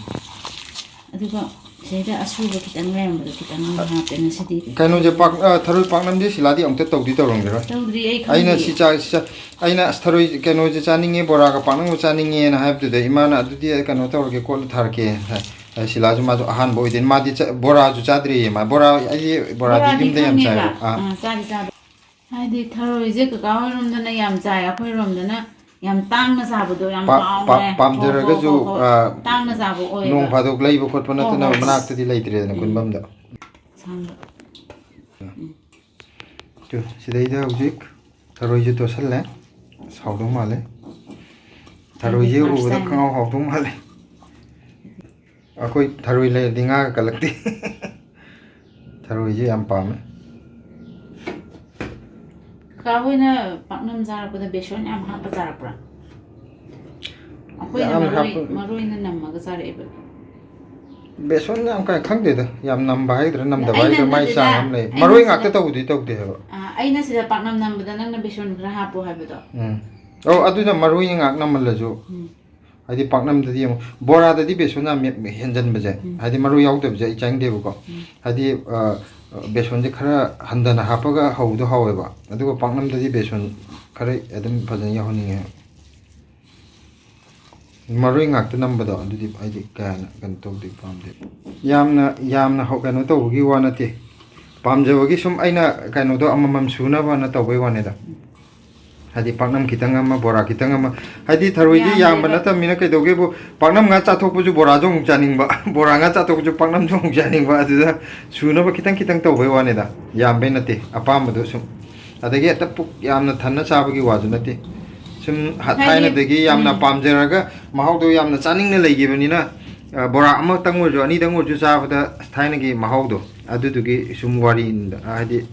ꯑꯗꯨꯒ ꯁꯤꯗꯩꯗ ꯑꯁꯨꯕ ꯈꯤꯇꯪ ꯂꯩꯔꯝꯕꯗꯣ ꯈꯤꯇꯪ ꯑꯃꯨꯛ ꯍꯥꯞꯄꯦ ꯉꯁꯤꯗꯤ꯫ ꯀꯩꯅꯣꯁꯦ ꯄꯥꯛ-, ꯑ, ꯊꯔꯣꯏ ꯄꯥꯛꯅꯝꯁꯦ ꯁꯤꯂꯥꯗꯤ ꯑꯃꯨꯛꯇ ꯇꯧꯗꯤ ꯇꯧꯔꯝꯈꯤꯔꯣꯏ꯫ ꯇꯧꯗ꯭ꯔꯤ, ꯑꯩ ꯑꯩꯅ ꯈꯪꯗꯤꯌꯦ꯫ ꯁꯤ ꯆꯥ-, ꯁꯤ ꯆꯥ-, ꯑꯩꯅ ꯑꯁ ꯊꯔꯣꯏ ꯀꯩꯅꯣꯁꯦ ꯆꯥꯅꯤꯡꯉꯦ, ꯕꯣꯔꯥꯒ ꯄꯥꯛꯅꯝꯒ ꯆꯥꯅꯤꯡꯉꯦꯅ ꯍꯥꯏꯕꯗꯨꯗ ꯏꯃꯥꯅ "ꯑꯗꯨꯗꯤ ꯀꯩꯅꯣ ꯇꯧꯔꯒꯦ, ꯀꯣꯠꯂ ꯊꯥꯔꯛꯀꯦ" ꯍꯥꯏ꯫ ꯑꯗ ꯁꯤꯂꯥꯁꯨ ꯃꯥꯁꯨ ꯑꯍꯥꯟꯕ ꯑꯣꯏꯗꯣꯏꯅꯤ꯫ ꯃꯥꯗꯤ ꯆ-, ꯕꯣꯔꯥꯁꯨ ꯆꯥꯗ꯭ꯔꯤꯌꯦ ꯃꯥ꯫ ꯕꯣꯔꯥ, ꯑꯩꯗꯤ ꯕꯣꯔꯥꯗꯤ ꯕꯣꯔꯥꯗꯤ ꯌꯨꯝꯗ ꯌꯥꯝ ꯈꯪꯉꯦꯕ꯫ ꯆꯥꯏꯌꯦꯕ꯫ ꯑꯥ꯫ ꯑꯥ, ꯆꯥꯗꯤ ꯆꯥꯗꯦ꯫ ꯍꯥꯏꯗꯤ ꯊꯔꯣꯏꯁꯦ ꯀꯀꯥ ꯍꯣꯏꯔꯣꯝꯗꯅ ꯌꯥꯝ ꯆꯥꯏ, ꯑꯩꯈꯣꯏꯔꯣꯝꯗꯅ ꯌꯥꯝ ꯇꯥꯡꯅ ꯆꯥꯕꯗꯣ ꯌꯌꯥꯝ ꯄꯥ-, ꯄꯥ-, ꯍꯥꯎꯋꯦ꯫ ꯍꯣ, ꯍꯣ, ꯄꯥꯝꯖꯔꯒꯁꯨ, ꯍꯣ, ꯍꯣ꯫ ꯑꯥ, ꯇꯥꯡꯅ ꯆꯥꯕ ꯑꯣꯏꯌꯦꯕ꯫ ꯅꯣꯡ ꯐꯥꯗꯣꯛ ꯂꯩꯕ ꯈꯣꯠꯄ ꯍꯣ, ꯅꯠꯇꯅ ꯍꯣꯏ꯫ ꯃꯅꯥꯛꯇꯗꯤ ꯂꯩꯇ꯭ꯔꯦꯗꯅ ꯎꯝ꯫ ꯀꯨꯟꯐꯝꯗ꯫ ꯑꯁꯥꯡꯕ꯫ ꯎꯝ꯫ ꯇꯨ, ꯁꯤꯗꯩꯗ ꯍꯧꯖꯤꯛ ꯊꯔꯣꯏꯁꯦ ꯇꯣꯠꯁꯜꯂꯦ꯫ ꯑꯁ, ꯍꯥꯎꯗꯧ ꯃꯥꯜꯂꯦ꯫ ꯊꯔꯣꯏꯁꯦ ꯑꯩꯗꯤ first ꯎꯕꯗ time꯫ ꯈꯪꯍꯥꯎ ꯍꯥꯎꯗꯧ ꯃꯥꯜꯂꯦ꯫ ꯑꯩꯈꯣꯏ ꯊꯔꯣꯏ ꯂꯩꯔꯗꯤ ꯉꯥꯒ ꯀꯜꯂꯛꯇꯦ꯫ ꯊꯔꯣꯏꯁꯦ ꯌꯥꯝ ꯄꯥꯝꯃꯦ꯫ ꯀꯥ ꯍꯣꯏꯅ ꯄꯥꯛꯅꯝ ꯆꯥꯔꯛꯄꯗ ꯕꯦꯁꯣꯟ ꯌꯥꯝ ꯍꯥꯞꯄ ꯆꯥꯔꯛꯄ꯭ꯔꯥ? ꯑꯩꯈꯣꯏꯅ ꯌꯥꯝ ꯃꯔꯣꯏ ꯍꯥꯞꯄ- ꯃꯔꯣꯏꯅ ꯅꯝꯃꯒ ꯆꯥꯔꯛꯑꯦꯕ꯫ ꯕꯦꯁꯣꯟ ꯌꯥꯝ ꯀꯥ ꯈꯪꯗꯦꯗ, ꯌꯥꯝ ꯅꯝꯕ ꯍꯥꯏꯒꯗ꯭ꯔꯥ ꯅꯝꯗꯕ ꯑꯩ ꯍꯥꯏꯒꯗ꯭ꯔꯥ, ꯃꯥꯏ ꯅꯝꯗꯦꯗ, ꯆꯥꯡ ꯑꯃ ꯂꯩ꯫ ꯑꯩꯅ ꯃꯔꯣꯏ ꯁꯤꯗ- ꯉꯥꯛꯇ ꯇꯧꯕꯗꯤ ꯇꯧꯗꯦ ꯍꯥꯏꯕ꯫ ꯑꯥ, ꯑꯩꯅ ꯁꯤꯗ ꯄꯥꯛꯅꯝ ꯅꯝꯕꯗ ꯅꯪꯅ ꯕꯦꯁꯣꯟ ꯈꯔ ꯍꯥꯞꯄꯣ ꯍꯥꯏꯕꯗꯣ꯫ ꯎꯝ꯫ ꯑꯧ, ꯑꯗꯨꯅ ꯃꯔꯣꯏ ꯉꯥꯛ ꯅꯝꯃꯜꯂꯁꯨ꯫ ꯎꯝ꯫ ꯍꯥꯏꯗꯤ ꯄꯥꯛꯅꯝꯗꯗꯤ ꯑꯃꯨꯛ, ꯕꯣꯔꯥꯗꯗꯤ ꯕꯦꯁꯣꯟ ꯌꯥꯝ ꯃꯦ-, ꯍꯦꯟꯖꯟꯕꯁꯦ, ꯎꯝ꯫ ꯍꯥꯏꯗꯤ ꯃꯔꯣꯏ ꯌꯥꯎꯗꯕꯁꯦ ꯑꯩ ꯆꯥꯅꯤꯡꯗꯦꯕꯀꯣ꯫ ꯎꯝ꯫ ꯍꯥꯏꯗꯤ, ꯑ, ꯕꯦꯁꯣꯟꯁꯦ ꯈꯔ ꯍꯟꯊꯅ ꯍꯥꯞꯄꯒ ꯍꯧꯕꯗꯣ ꯍꯥꯎꯋꯦꯕ, ꯑꯗꯨꯒ ꯄꯥꯛꯅꯝꯗꯗꯤ ꯕꯦꯁꯣꯟ ꯈꯔ ꯑꯗꯨꯝ ꯐꯖꯅ ꯌꯥꯎꯍꯟꯅꯤꯡꯉꯦ꯫ ꯃꯔꯣꯏ ꯉꯥꯛꯇ ꯅꯝꯕꯗꯣ ꯑꯗꯨꯗꯤ ꯑꯩꯗꯤ ꯀꯌꯥ ꯀꯩꯅꯣ ꯇꯧꯗꯦ, ꯄꯥꯝꯗꯦ꯫ ꯌꯥꯝꯅ, ꯌꯥꯝꯅ ꯍꯧ-, ꯀꯩꯅꯣ ꯇꯧꯕꯒꯤ ꯋꯥ ꯅꯠꯇꯦ, ꯄꯥꯝꯖꯕꯒꯤ ꯁꯨꯝ ꯑꯩꯅ ꯀꯩꯅꯣꯗꯣ ꯑꯃꯃꯝ ꯁꯨꯅꯕꯅ ꯇꯧꯕꯩ ꯋꯥꯅꯤꯗ꯫ ꯍꯥꯏꯗꯤ ꯄꯥꯛꯅꯝ ꯈꯤꯇꯪ ꯑꯃ, ꯕꯣꯔꯥ ꯈꯤꯇꯪ ꯑꯃ, ꯍꯥꯏꯗꯤ ꯊꯔꯣꯏꯗꯤ ꯌꯥꯝꯕ ꯌꯥꯝꯗꯦꯕ꯫ ꯅꯠꯇꯕꯅꯤꯅ ꯀꯩꯗꯧꯒꯦꯕꯨ, ꯄꯥꯛꯅꯝ ꯉꯥ ꯆꯥꯊꯣꯛꯄꯁꯨ ꯕꯣꯔꯥꯁꯨ ꯑꯃꯨꯛ ꯆꯥꯅꯤꯡꯕ, ꯕꯣꯔꯥ ꯉꯥ ꯆꯥꯊꯣꯛꯄꯁꯨ ꯄꯥꯛꯅꯝꯁꯨ ꯑꯃꯨꯛ ꯆꯥꯅꯤꯡꯕ, ꯑꯗꯨꯗ ꯁꯨꯅꯕ ꯈꯤꯇꯪ ꯈꯤꯇꯪ ꯇꯧꯕꯩ ꯋꯥꯅꯤꯗ, ꯌꯥꯝꯕꯩ ꯅꯠꯇꯦ꯫ ꯑꯄꯥꯝꯕꯗꯣ ꯁꯨꯝ, ꯑꯗꯒꯤ ꯍꯦꯛꯇ ꯄꯨꯛ ꯌꯥꯝꯅ ꯊꯟꯅ ꯆꯥꯕꯒꯤ ꯋꯥꯁꯨ ꯅꯠꯇꯦ꯫ ꯁꯨꯝ ꯍ-, ꯍꯥꯏꯗꯤ, ꯊꯥꯏꯅꯗꯒꯤ ꯌꯥꯝꯅ ꯎꯝ꯫ ꯄꯥꯝꯖꯔꯒ ꯃꯍꯥꯎꯗꯣ ꯌꯥꯝꯅ ꯆꯥꯅꯤꯡꯅ ꯂꯩꯈꯤꯕꯅꯤꯅ, ꯑ, ꯕꯣꯔꯥ ꯑꯃꯇꯪ ꯑꯣꯏꯔꯁꯨ, ꯑꯅꯤꯗꯪ ꯑꯣꯏꯔꯁꯨ ꯆꯥꯕꯗ ꯊꯥꯏꯅꯒꯤ ꯃꯍꯥꯎꯗꯣ, ꯑꯗꯨꯗꯨꯒꯤ ꯁꯨꯝ ꯋꯥꯔꯤꯅꯤꯗ, ꯍꯥꯏꯗꯤ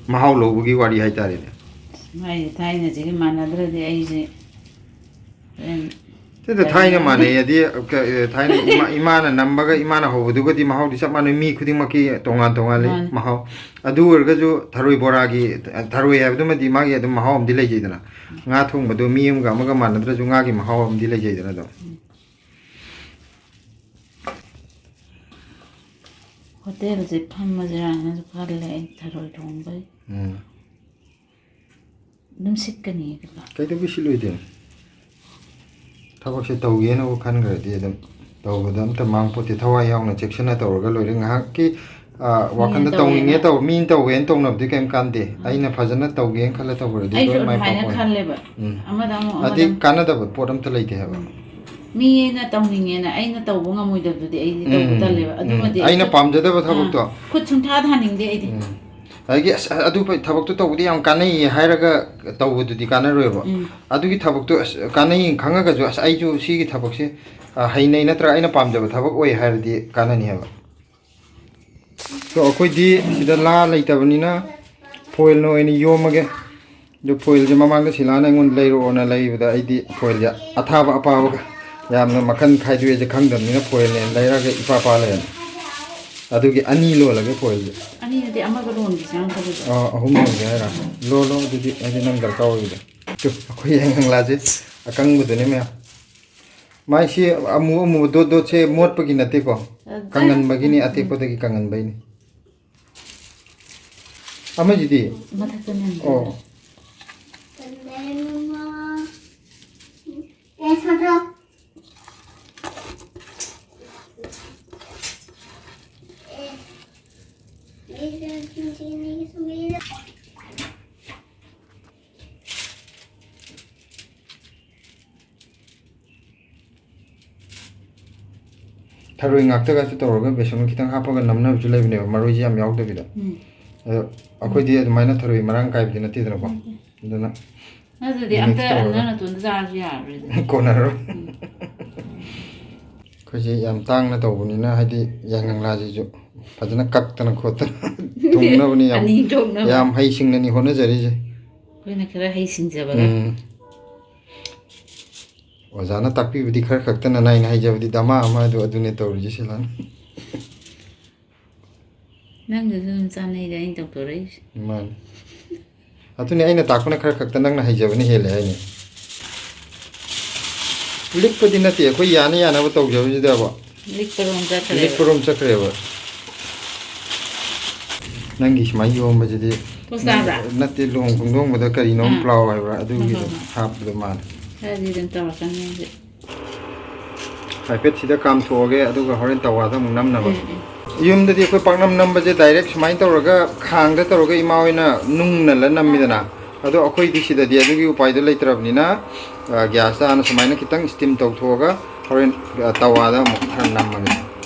ꯃꯍꯥꯎ ꯂꯧꯕꯒꯤ ꯋꯥꯔꯤ ꯍꯥꯏꯇꯥꯔꯦꯅꯦ꯫ ꯃꯥꯏꯁꯦ ꯊꯥꯏꯅꯁꯤꯒꯤ ꯃꯥꯟꯅꯗ꯭ꯔꯗꯤ ꯑꯩꯁꯦ ꯍꯣꯔꯦꯟ ꯁꯤꯗ ꯊꯥꯏꯅ ꯀꯔꯤꯅꯣ? ꯃꯥꯟꯅꯩ ꯍꯥꯏꯗꯤ, ꯀ-, ꯊꯥꯏꯅ ꯏꯃꯥ, ꯏꯃꯥꯅ ꯅꯝꯕꯒ ꯏꯃꯥꯅ ꯍꯧꯕꯗꯨꯒꯗꯤ ꯃꯍꯥꯎꯗꯤ ꯆꯞ ꯃꯥꯟꯅꯩ, ꯃꯤ ꯈꯨꯗꯤꯡꯃꯛꯀꯤ ꯇꯣꯉꯥꯟ ꯇꯣꯉꯥꯜꯂꯤ ꯃꯥꯅꯤ꯫ ꯃꯍꯥꯎ꯫ ꯑꯗꯨ ꯑꯣꯏꯔꯒꯁꯨ ꯊꯔꯣꯏ ꯕꯣꯔꯥꯒꯤ, ꯊꯔꯣꯏ ꯍꯥꯏꯕꯗꯨꯃꯗꯤ ꯃꯥꯒꯤ ꯑꯗꯨꯝ ꯃꯍꯥꯎ ꯑꯃꯗꯤ ꯂꯩꯖꯩꯗꯅ꯫ ꯉꯥ ꯊꯣꯡꯕꯗꯣ ꯃꯤ ꯑꯃꯒ ꯑꯃꯒ ꯃꯥꯟꯅꯗ꯭ꯔꯁꯨ ꯉꯥꯒꯤ ꯃꯍꯥꯎ ꯑꯃꯗꯤ ꯂꯩꯖꯩꯗꯅ ꯑꯗꯨꯝ꯫ ꯍꯣꯇꯦꯜꯁꯦ ꯐꯝꯃꯁꯤꯔꯥꯅꯁꯨ ꯈꯜꯂꯦ ꯑꯩ, ꯊꯔꯣꯏ ꯊꯣꯡꯕꯩ꯫ ꯎꯝ꯫ ꯑꯗꯨꯝ ꯁꯤꯠꯀꯅꯤ ꯀꯩꯀꯥ꯫ ꯀꯩꯗꯧꯕꯩ ꯁꯤꯠꯂꯣꯏꯗꯣꯏꯅꯣ? ꯊꯕꯛꯁꯦ ꯇꯧꯒꯦꯅꯕꯨ ꯈꯟꯈ꯭ꯔꯗꯤ ꯑꯗꯨꯝ ꯇꯧꯕꯗ ꯑꯝꯇ ꯃꯥꯡ ꯄꯣꯠꯇꯦ꯫ ꯊꯋꯥꯏ ꯌꯥꯎꯅ ꯆꯦꯛꯁꯤꯟꯅ ꯇꯧꯔꯒ ꯂꯣꯏꯔꯦ꯫ ꯉꯥꯏꯍꯥꯛꯀꯤ, ꯑ, ꯃꯤꯅ ꯋꯥꯈꯜꯗ ꯇꯧꯋꯦꯅ꯫ ꯇꯧꯅꯤꯡꯉꯦ ꯇꯧ-, ꯃꯤꯅ ꯇꯧꯋꯦꯅ ꯇꯧꯅꯕꯗꯤ ꯀꯩꯝ ꯀꯥꯟꯗꯦ꯫ ꯎꯝ꯫ ꯑꯩꯅ ꯐꯖꯅ ꯇꯧꯒꯦꯅ ꯈꯜꯂ ꯇꯧꯈ꯭ꯔꯗꯤ ꯑꯩꯁꯨ ꯂꯣꯏ ꯃꯥꯏ ꯑꯗꯨꯃꯥꯏꯅ ꯄꯥꯛꯄ ꯑꯣꯏ꯫ ꯈꯜꯂꯦꯕ꯫ ꯎꯝ꯫ ꯑꯃꯗ ꯑꯃꯨꯛ, ꯑꯗꯤ ꯑꯃꯗ ꯑꯃꯨꯛ꯫ ꯀꯥꯟꯅꯗꯕ ꯄꯣꯠ ꯑꯝꯇ ꯂꯩꯇꯦ ꯍꯥꯏꯕ꯫ ꯎꯝ꯫ ꯃꯤ ꯑꯩꯅ ꯇꯧꯅꯤꯡꯉꯦꯅ ꯑꯩꯅ ꯇꯧꯕ ꯉꯝꯃꯣꯏꯗꯕꯗꯨꯗꯤ ꯑꯩꯗꯤ ꯇꯧꯕ ꯎꯝ꯫ ꯇꯜꯂꯦꯕ꯫ ꯎꯝ꯫ ꯑꯗꯨꯃꯗꯤ ꯑꯩꯅ ꯑꯩ ꯄꯥꯝꯖꯗꯕ ꯑꯥ, ꯊꯕꯛꯇꯣ꯫ ꯈꯨꯠ ꯁꯨꯡꯊꯥ ꯊꯥꯅꯤꯡꯗꯦ ꯑꯩꯗꯤ꯫ ꯎꯝ꯫ ꯑꯗꯒꯤ, "ꯑꯁ, ꯑꯗꯨ ꯐꯩ, ꯊꯕꯛꯇꯣ ꯇꯧꯕꯗꯤ ꯌꯥꯝ ꯀꯥꯟꯅꯩꯌꯦ" ꯍꯥꯏꯔꯒ ꯇꯧꯕꯗꯨꯗꯤ ꯀꯥꯟꯅꯔꯣꯏꯕ꯫ ꯎꯝ꯫ ꯑꯗꯨꯒꯤ ꯊꯕꯛꯇꯣ, ꯑꯁ, ꯀꯥꯟꯅꯩ ꯈꯪꯉꯒꯁꯨ, "ꯑꯁ, ꯑꯩꯁꯨ ꯁꯤꯒꯤ ꯊꯕꯛꯁꯦ, ꯑ, ꯍꯩꯅꯩ ꯅꯠꯇ꯭ꯔꯒ ꯑꯩꯅ ꯄꯥꯝꯖꯕ ꯊꯕꯛ ꯑꯣꯏ" ꯍꯥꯏꯔꯗꯤ ꯀꯥꯟꯅꯅꯤ ꯍꯥꯏꯕ꯫ ꯑꯗꯣ ꯑꯩꯈꯣꯏꯗꯤ ꯁꯤꯗ ꯂꯥ ꯂꯩꯇꯕꯅꯤꯅ ꯐꯣꯏꯜꯅ ꯑꯣꯏꯅ ꯌꯣꯝꯃꯒꯦ꯫ ꯑꯗꯨ ꯐꯣꯏꯜꯁꯦ ꯃꯃꯥꯡꯗ ꯁꯤꯂꯥꯅ ꯑꯩꯉꯣꯟꯗ ꯂꯩꯔꯛꯑꯣꯅ ꯂꯩꯕꯗ, ꯑꯩꯗꯤ ꯐꯣꯏꯜꯁꯦ ꯑꯊꯥꯕ ꯑꯄꯥꯕꯒ ꯌꯥꯝꯅ ꯃꯈꯜ ꯈꯥꯏꯗꯣꯛꯑꯦꯁꯦ ꯈꯪꯗꯕꯅꯤꯅ, ꯐꯣꯏꯜꯅꯦꯅ ꯂꯩꯔꯒ ꯏꯄꯥ ꯄꯥ ꯂꯩꯔꯝꯃꯦ꯫ ꯑꯗꯨꯒꯤ ꯑꯅꯤ ꯂꯣꯜꯂꯒꯦ ꯐꯣꯏꯜꯁꯦ꯫ ꯑꯅꯤ ꯅꯠꯇꯦ, ꯑꯃꯒ ꯂꯣꯟꯒꯤꯁꯦ ꯌꯥꯝ ꯐꯖꯩ꯫ ꯑꯥ, ꯑꯍꯨꯝ ꯂꯣꯜꯒꯦ ꯍꯥꯏꯔ? ꯂꯣꯜꯂꯣ ꯑꯗꯨꯗꯤ, ꯍꯥꯏꯗꯤ ꯅꯪ ꯗꯔꯀꯥꯔ ꯑꯣꯏꯕꯗꯣ꯫ ꯇꯨ, ꯑꯩꯈꯣꯏ ꯌꯥꯏꯉꯪꯂꯥꯁꯦ ꯑꯀꯪꯕꯗꯨꯅꯦ ꯃꯌꯥꯝ꯫ ꯃꯥꯏꯁꯤ ꯑꯃꯨ ꯑꯃꯨꯕ ꯗꯣꯠ ꯗꯣꯠꯁꯦ ꯃꯣꯠꯄꯒꯤ ꯅꯠꯇꯦꯀꯣ, ꯑ, ꯀꯪꯍꯟꯕꯒꯤꯅꯤ, ꯎꯝ꯫ ꯑꯇꯦꯛꯄꯗꯒꯤ ꯀꯪꯍꯟꯕꯩꯅꯤ꯫ ꯑꯃꯁꯤꯗꯤ? ꯃꯊꯛꯇꯅꯦ꯫ ꯑꯣ꯫ ꯊꯔꯣꯏ ꯉꯥꯛꯇꯒꯁꯨ ꯇꯧꯔꯒ ꯕꯦꯁꯣꯟ ꯈꯤꯇꯪ ꯍꯥꯞꯄꯒ ꯅꯝꯅꯕꯁꯨ ꯂꯩꯕꯅꯦꯕ, ꯃꯔꯣꯏꯁꯦ ꯌꯥꯝ ꯌꯥꯎꯗꯕꯤꯗ꯫ ꯎꯝ꯫ ꯑꯗꯣ ꯑꯩꯈꯣꯏꯗꯤ ꯑꯗꯨꯃꯥꯏꯅ ꯊꯔꯣꯏ ꯃꯔꯥꯡ ꯀꯥꯏꯕꯗꯤ ꯅꯠꯇꯦꯗꯅꯀꯣ꯫ ꯎꯝ꯫ ꯑꯗꯨꯅ ꯑꯗꯨꯗꯤ mix ꯑꯝꯇ ꯇꯧꯔꯒ ꯅꯪ ꯅꯇꯣꯟꯗ ꯆꯥꯔꯁꯨ ꯌꯥꯔꯔꯣꯏꯗ꯫ ꯀꯣꯟꯅꯔꯔꯣꯏ꯫ ꯎꯝ꯫ ꯑꯩꯈꯣꯏꯁꯦ ꯌꯥꯝ ꯇꯥꯡꯅ ꯇꯧꯕꯅꯤꯅ, ꯍꯥꯏꯗꯤ ꯌꯥꯏꯉꯪꯂꯥꯁꯤꯁꯨ ꯐꯖꯅ ꯀꯛꯇꯅ ꯈꯣꯠꯇꯅ ꯊꯣꯡꯅꯕꯅꯤ ꯌꯥꯝ, ꯑꯅꯤ ꯊꯣꯛꯅꯕ꯫ ꯌꯥꯝ ꯍꯩꯁꯤꯡꯅꯅꯤ ꯍꯣꯠꯅꯖꯔꯤꯁꯦ꯫ ꯑꯩꯈꯣꯏꯅ ꯈꯔ ꯍꯩꯁꯤꯡꯖꯕꯒ꯫ ꯎꯝ꯫ ꯑꯣꯖꯥꯅ ꯇꯥꯛꯄꯤꯕꯗꯤ ꯈꯔ ꯈꯛꯇꯅ ꯅꯥꯏꯅ ꯍꯩꯖꯕꯗꯤ ꯗꯃꯥ ꯑꯃ, ꯑꯗꯨ, ꯑꯗꯨꯅꯦ ꯇꯧꯔꯤꯁꯦ ꯁꯤꯂꯥꯅ꯫ ꯅꯪꯒꯁꯨ ꯑꯗꯨꯝ ꯆꯥꯟꯅꯩꯗ ꯑꯩꯅ ꯇꯧꯊꯣꯔꯛꯏꯁꯦ꯫ ꯃꯥꯅꯤ꯫ ꯑꯗꯨꯅꯦ ꯑꯩꯅ ꯇꯥꯛꯄꯅ ꯈꯔ ꯈꯛꯇ ꯅꯪꯅ ꯍꯩꯖꯕꯅ ꯍꯦꯜꯂꯦ ꯍꯥꯏꯅꯦ꯫ ꯂꯤꯛꯄꯗꯤ ꯅꯠꯇꯦ, ꯑꯩꯈꯣꯏ ꯌꯥꯅ ꯌꯥꯅꯕ ꯇꯧꯖꯕꯁꯤꯗꯕ꯫ ꯂꯤꯛꯄꯔꯣꯝ ꯆꯠꯈ꯭ꯔꯦꯕ꯫ ꯂꯤꯛꯄꯔꯣꯝ ꯆꯠꯈ꯭ꯔꯦꯕ꯫ ꯅꯪꯒꯤ ꯁꯨꯃꯥꯏꯅ ꯌꯣꯝꯕꯁꯤꯗꯤ ꯄꯣꯁ ꯇꯥꯕ꯭ꯔꯥ? ꯅꯠꯇꯦ, ꯂꯨꯍꯣꯡ ꯈꯣꯡꯗꯣꯡꯕꯗ ꯀꯔꯤꯅꯣꯝ ꯑꯥ꯫ ꯄ꯭ꯂꯥꯎ ꯍꯥꯏꯕ꯭ꯔꯥ, ꯑꯗꯨꯒꯤꯗꯣ ꯍꯣꯏ, ꯍꯣꯏ, ꯍꯣꯏ꯫ ꯍꯥꯞꯄꯗꯣ ꯃꯥꯜꯂꯦ꯫ ꯈꯔꯗꯤ ꯑꯗꯨꯝ ꯇꯧꯔꯛꯀꯅꯤ ꯍꯧꯖꯤꯛ꯫ ꯍꯥꯏꯐꯦꯠ ꯁꯤꯗ ꯀꯥꯝꯊꯣꯛꯑꯒꯦ, ꯑꯗꯨꯒ ꯍꯣꯔꯦꯟ ꯇꯋꯥꯗ ꯑꯃꯨꯛ ꯅꯝꯅꯕ꯫ ꯎꯝ, ꯎꯝ꯫ ꯌꯨꯝꯗꯗꯤ ꯑꯩꯈꯣꯏ ꯄꯥꯛꯅꯝ ꯅꯝꯕꯁꯦ direct ꯁꯨꯃꯥꯏꯅ ꯇꯧꯔꯒ ꯈꯥꯡꯗ ꯇꯧꯔꯒ ꯏꯃꯥ ꯍꯣꯏꯅ ꯅꯨꯡꯅꯜꯂ ꯅꯝꯃꯤꯗꯅ, ꯑꯗꯣ ꯑꯩꯈꯣꯏꯗꯤ ꯁꯤꯗꯗꯤ ꯑꯗꯨꯒꯤ ꯎꯄꯥꯏꯗꯣ ꯂꯩꯇ꯭ꯔꯕꯅꯤꯅ, ꯑ, ꯒ꯭ꯌꯥꯁꯇ ꯍꯥꯟꯅ ꯁꯨꯃꯥꯏꯅ ꯈꯤꯇꯪ steam ꯇꯧꯊꯣꯛꯑꯒ ꯍꯣꯔꯦꯟ, ꯑ, ꯇꯋꯥꯗ ꯑꯃꯨꯛ ꯈꯔ ꯅꯝꯃꯒꯦ,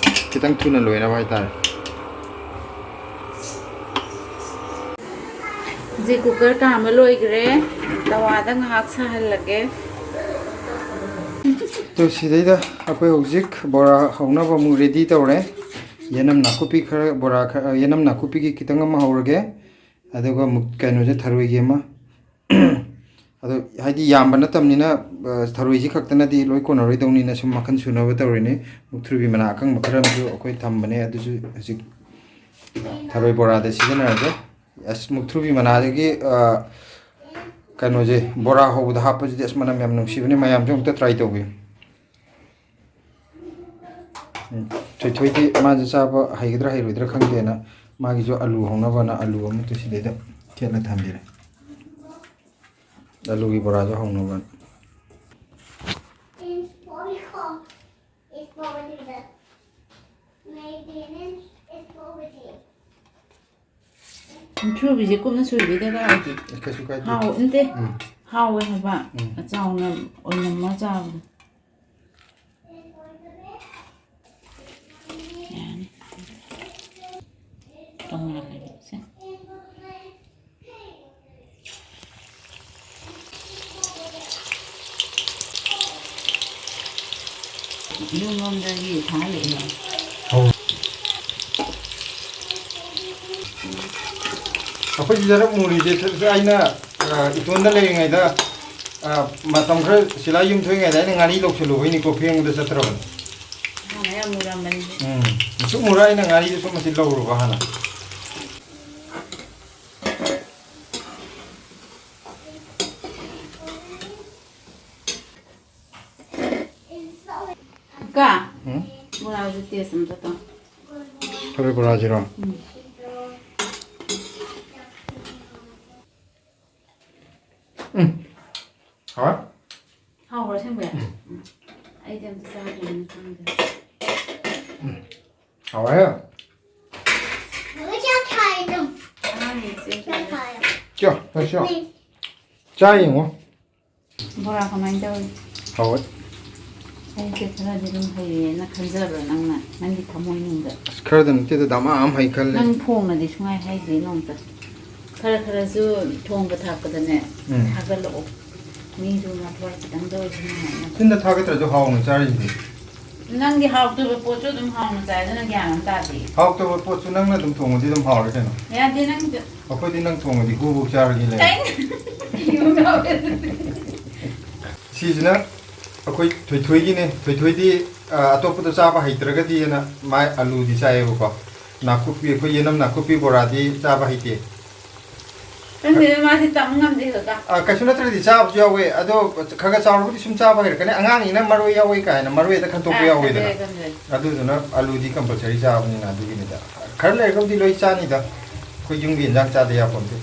ꯈꯤꯇꯪ ꯊꯨꯅ ꯂꯣꯏꯅꯕ ꯍꯥꯏꯇꯥꯔꯦ꯫ ꯍꯧꯖꯤꯛ cooker ꯀꯥꯝꯕ ꯂꯣꯏꯈ꯭ꯔꯦ꯫ ꯇꯋꯥꯗ ꯉꯥꯏꯍꯥꯛ ꯁꯥꯍꯜꯂꯒꯦ꯫ ꯇꯣ, ꯁꯤꯗꯩꯗ ꯑꯩꯈꯣꯏ ꯍꯧꯖꯤꯛ ꯕꯣꯔꯥ ꯍꯧꯅꯕ ꯑꯃꯨꯛ ready ꯇꯧꯔꯦ꯫ ꯌꯦꯅꯝ ꯅꯥꯀꯨꯞꯄꯤ ꯈꯔ, ꯕꯣꯔꯥ ꯈꯔ, ꯌꯦꯅꯝ ꯅꯥꯀꯨꯞꯄꯤꯒꯤ ꯈꯤꯇꯪ ꯑꯃ ꯍꯧꯔꯒꯦ꯫ ꯑꯗꯨꯒ ꯑꯃꯨꯛ ꯀꯩꯅꯣꯁꯦ, ꯊꯔꯣꯏꯒꯤ ꯑꯃ꯫ ꯑꯗꯣ ꯍꯥꯏꯗꯤ ꯌꯥꯝꯕ ꯅꯠꯇꯕꯅꯤꯅ, ꯑ, ꯊꯔꯣꯏꯁꯤ ꯈꯛꯇꯅꯗꯤ ꯂꯣꯏ ꯀꯣꯟꯅꯔꯣꯏꯗꯧꯅꯤꯅ ꯁꯨꯝ ꯃꯈꯜ ꯁꯨꯅꯕ ꯇꯧꯔꯤꯅꯤ꯫ ꯃꯨꯛꯊ꯭ꯔꯨꯕꯤ ꯃꯅꯥ ꯑꯀꯪꯕ ꯈꯔ ꯑꯃꯁꯨ ꯑꯩꯈꯣꯏ ꯊꯝꯕꯅꯦ, ꯑꯗꯨꯁꯨ ꯍꯧꯖꯤꯛ ꯊꯔꯣꯏ ꯕꯣꯔꯥꯗ ꯁꯤꯖꯤꯟꯅꯔꯒꯦ꯫ ꯑꯁ, ꯃꯨꯛꯊ꯭ꯔꯨꯕꯤ ꯃꯅꯥꯗꯒꯤ, ꯑ, ꯀꯩꯅꯣꯁꯦ, ꯕꯣꯔꯥ ꯍꯧꯕꯗ ꯍꯥꯞꯄꯁꯤꯗꯤ ꯑꯁ ꯃꯅꯝ ꯌꯥꯝ ꯅꯨꯡꯁꯤꯕꯅꯦ, ꯃꯌꯥꯝꯁꯨ ꯑꯃꯨꯛꯇ try ꯇꯧꯕꯤꯌꯨ꯫ ꯎꯝ, ꯊꯣꯏꯊꯣꯏꯗꯤ ꯃꯥꯁꯦ ꯆꯥꯕ ꯍꯩꯒꯗ꯭ꯔꯥ ꯍꯩꯔꯣꯏꯗ꯭ꯔꯥ ꯈꯪꯗꯦꯅ ꯃꯥꯒꯤꯁꯨ ꯑꯂꯨ ꯍꯧꯅꯕꯅ ꯑꯂꯨ ꯑꯃꯠꯇ ꯁꯤꯗꯩꯗ ꯊꯦꯠꯂ ꯊꯝꯕꯤꯔꯦ꯫ ꯑꯂꯨꯒꯤ ꯕꯣꯔꯥꯁꯨ ꯍꯧꯅꯕꯅ꯫ ꯃꯨꯛꯊ꯭ꯔꯨꯕꯤꯁꯦ ꯀꯨꯞꯅ ꯁꯣꯏꯕꯤꯗ ꯀꯥꯏꯗꯤ꯫ ꯀꯩꯁꯨ ꯀꯥꯏꯗꯦ꯫ ꯍꯥꯎ-, ꯅꯠꯇꯦ꯫ ꯎꯝ꯫ ꯍꯥꯎꯋꯦ ꯍꯥꯏꯕ꯫ ꯎꯝ꯫ ꯑꯆꯥꯎꯅ ꯑꯣꯏꯅꯝꯃ ꯆꯥꯕꯗꯣ꯫ ꯌꯥꯔꯅꯤ꯫ ꯇꯣꯉꯥꯜꯂꯦꯕ ꯁꯦ꯫ ꯌꯨꯝꯂꯣꯝꯗꯒꯤ ꯊꯥꯍꯜꯂꯛꯏꯔꯣ? ꯑꯧ꯫ ꯑꯩꯈꯣꯏ ꯁꯤꯗ ꯃꯨꯔꯤꯁꯦ ꯑꯩꯅ, ꯑ, ꯏꯇꯣꯟꯗ ꯂꯩꯔꯤꯉꯩꯗ, ꯑ, ꯃꯇꯝ ꯈꯔ ꯁꯤꯂꯥ ꯌꯨꯝ ꯊꯣꯛꯏꯉꯩꯗ ꯑꯩꯅ ꯉꯥꯔꯤ ꯂꯧꯁꯜꯂꯨꯕꯩꯅꯤꯀꯣ, ꯐꯦꯡꯕꯗ ꯆꯠꯇ꯭ꯔꯕꯅꯤ꯫ ꯍꯥꯟꯅ ꯌꯥꯝ ꯃꯨꯔꯝꯕꯅꯤ꯫ ꯎꯝ꯫ ꯁꯨꯝ ꯃꯨꯔ ꯑꯩꯅ ꯉꯥꯔꯤꯗꯨ ꯁꯨꯝ ꯑꯁꯤ ꯂꯧꯔꯨꯕ ꯍꯥꯟꯅ꯫ ꯀꯥ? ꯎꯝ? ꯕꯣꯔꯥꯁꯨ taste ꯑꯝꯇ ꯇꯧ꯫ ꯊꯔꯣꯏ ꯕꯣꯔꯥꯁꯤꯔꯣ? ꯎꯝ꯫ ꯎꯝ꯫ ꯍꯥꯎꯋꯦ꯫ ꯍꯥꯎꯕ꯭ꯔꯥ ꯑꯁꯦꯡꯕꯩ? ꯎꯝ꯫ ꯎꯝ꯫ ꯑꯩꯗꯤ ꯑꯝꯇ ꯆꯥꯗ꯭ꯔꯤꯕꯅꯤꯅ ꯈꯪꯗꯦ꯫ ꯎꯝ꯫ ꯍꯥꯎꯋꯦ꯫ ꯆꯥꯛ ꯊꯥꯏ ꯑꯗꯨꯝ꯫ ꯑꯉꯥꯡꯒꯤ ꯆꯦꯡ ꯆꯥꯛ ꯊꯥꯏ꯫ ꯆꯣ, ꯆꯣ, ꯆꯣ꯫ ꯎꯝ꯫ ꯆꯥ ꯌꯦꯡꯉꯣ꯫ ꯕꯣꯔꯥ ꯀꯃꯥꯏꯅ ꯇꯧꯔꯤ? ꯍꯥꯎꯋꯦ꯫ ꯑꯩꯁꯦ ꯈꯔꯗꯤ ꯑꯗꯨꯝ ꯍꯩꯔꯦꯅ ꯈꯟꯖꯕ꯭ꯔꯥ ꯅꯪꯅ, ꯅꯪꯒꯤ ꯊꯃꯣꯏꯅꯨꯡꯗ? ꯑꯁ, ꯈꯔꯗ ꯅꯠꯇꯦꯗ, ꯗꯃꯥ ꯑꯃ ꯍꯩ ꯈꯜꯂꯦ꯫ ꯅꯪ ꯐꯣꯡꯅꯗꯤ ꯁꯨꯡꯍꯥꯏ ꯍꯥꯏꯗ꯭ꯔꯤ ꯅꯣꯡꯇ꯫ ꯈꯔ ꯈꯔꯁꯨ ꯊꯣꯡꯕ ꯊꯥꯛꯄꯗꯅꯦ, ꯎꯝ꯫ ꯊꯥꯒꯠꯂꯛꯑꯣ꯫ ꯃꯤꯁꯨ ꯃꯊ꯭ꯋꯥꯏ ꯈꯤꯇꯪꯗ ꯑꯣꯏꯔꯁꯨ ꯅꯨꯡꯉꯥꯏꯅꯕ꯫ ꯊꯤꯟꯗ ꯊꯥꯒꯠꯇ꯭ꯔꯁꯨ ꯍꯥꯎꯅ ꯆꯥꯔꯤꯁꯤꯗꯤ꯫ ꯅꯪꯗꯤ ꯍꯥꯎꯇꯕ ꯄꯣꯠꯁꯨ ꯑꯗꯨꯝ ꯍꯥꯎꯅ ꯆꯥꯏ, ꯑꯗꯨꯅ ꯒ꯭ꯌꯥꯟ ꯑꯃ ꯇꯥꯗꯦ꯫ ꯍꯥꯎꯇꯕ ꯄꯣꯠꯁꯨ ꯅꯪꯅ ꯑꯗꯨꯝ ꯊꯣꯡꯉꯗꯤ ꯑꯗꯨꯝ ꯍꯥꯎꯔꯦ ꯀꯩꯅꯣ꯫ ꯌꯥꯗꯦ ꯅꯪꯁꯨ꯫ ꯑꯩꯈꯣꯏꯗꯤ ꯅꯪ ꯊꯣꯡꯉꯗꯤ ꯍꯨꯕꯨꯛ ꯆꯥꯔꯒꯦ ꯂꯩ꯫ ꯀꯩꯅꯣ? ꯁꯤꯁꯤꯅ ꯑꯩꯈꯣꯏ ꯊꯣꯏꯊꯣꯏꯒꯤꯅꯦ꯫ ꯊꯣꯏꯊꯣꯏꯗꯤ, ꯑ, ꯑꯇꯣꯞꯄꯗꯣ ꯆꯥꯕ ꯍꯩꯇ꯭ꯔꯒꯗꯤꯅ ꯃꯥꯏ ꯑꯂꯨꯗꯤ ꯆꯥꯏꯌꯦꯕꯀꯣ꯫ ꯅꯥꯀꯨꯞꯄꯤ, ꯑꯩꯈꯣꯏ ꯌꯦꯅꯝ ꯅꯥꯀꯨꯞꯄꯤ ꯕꯣꯔꯥꯗꯤ ꯆꯥꯕ ꯍꯩꯇꯦ꯫ ꯈꯪꯗꯦꯗ, ꯃꯥꯁꯤ ꯇꯝ ꯉꯝꯗꯦ ꯀꯀꯥ꯫ ꯑ, ꯀꯩꯁꯨ ꯅꯠꯇ꯭ꯔꯗꯤ ꯆꯥꯕꯁꯨ ꯌꯥꯎꯋꯦ, ꯑꯗꯣ ꯈꯔ ꯈꯔ ꯆꯥꯎꯔꯕꯨꯗꯤ ꯁꯨꯝ ꯆꯥꯕ ꯍꯩꯔꯛꯀꯅꯤ꯫ ꯑꯉꯥꯡꯅꯤꯅ ꯃꯔꯣꯏ ꯌꯥꯎꯋꯦ ꯀꯥꯏꯅ ꯃꯔꯣꯏ ꯍꯦꯛꯇ ꯈꯟꯇꯣꯛꯄ ꯑ, ꯌꯥꯎꯋꯦꯗꯅ꯫ ꯈꯟꯗꯣꯛꯑꯦ, ꯈꯟꯗꯣꯛꯑꯦ꯫ ꯑꯗꯨꯗꯨꯅ ꯑꯂꯨꯗꯤ compulsory ꯆꯥꯕꯅꯤꯅ ꯑꯗꯨꯒꯤꯅꯤꯗ꯫ ꯈꯔ ꯂꯩꯔꯒꯕꯨꯗꯤ ꯂꯣꯏ ꯆꯥꯅꯤꯗ꯫ ꯑꯩꯈꯣꯏ ꯌꯨꯝꯒꯤ ꯏꯟꯖꯥꯡ ꯆꯥꯗ ꯌꯥꯄꯣꯟꯇꯦ꯫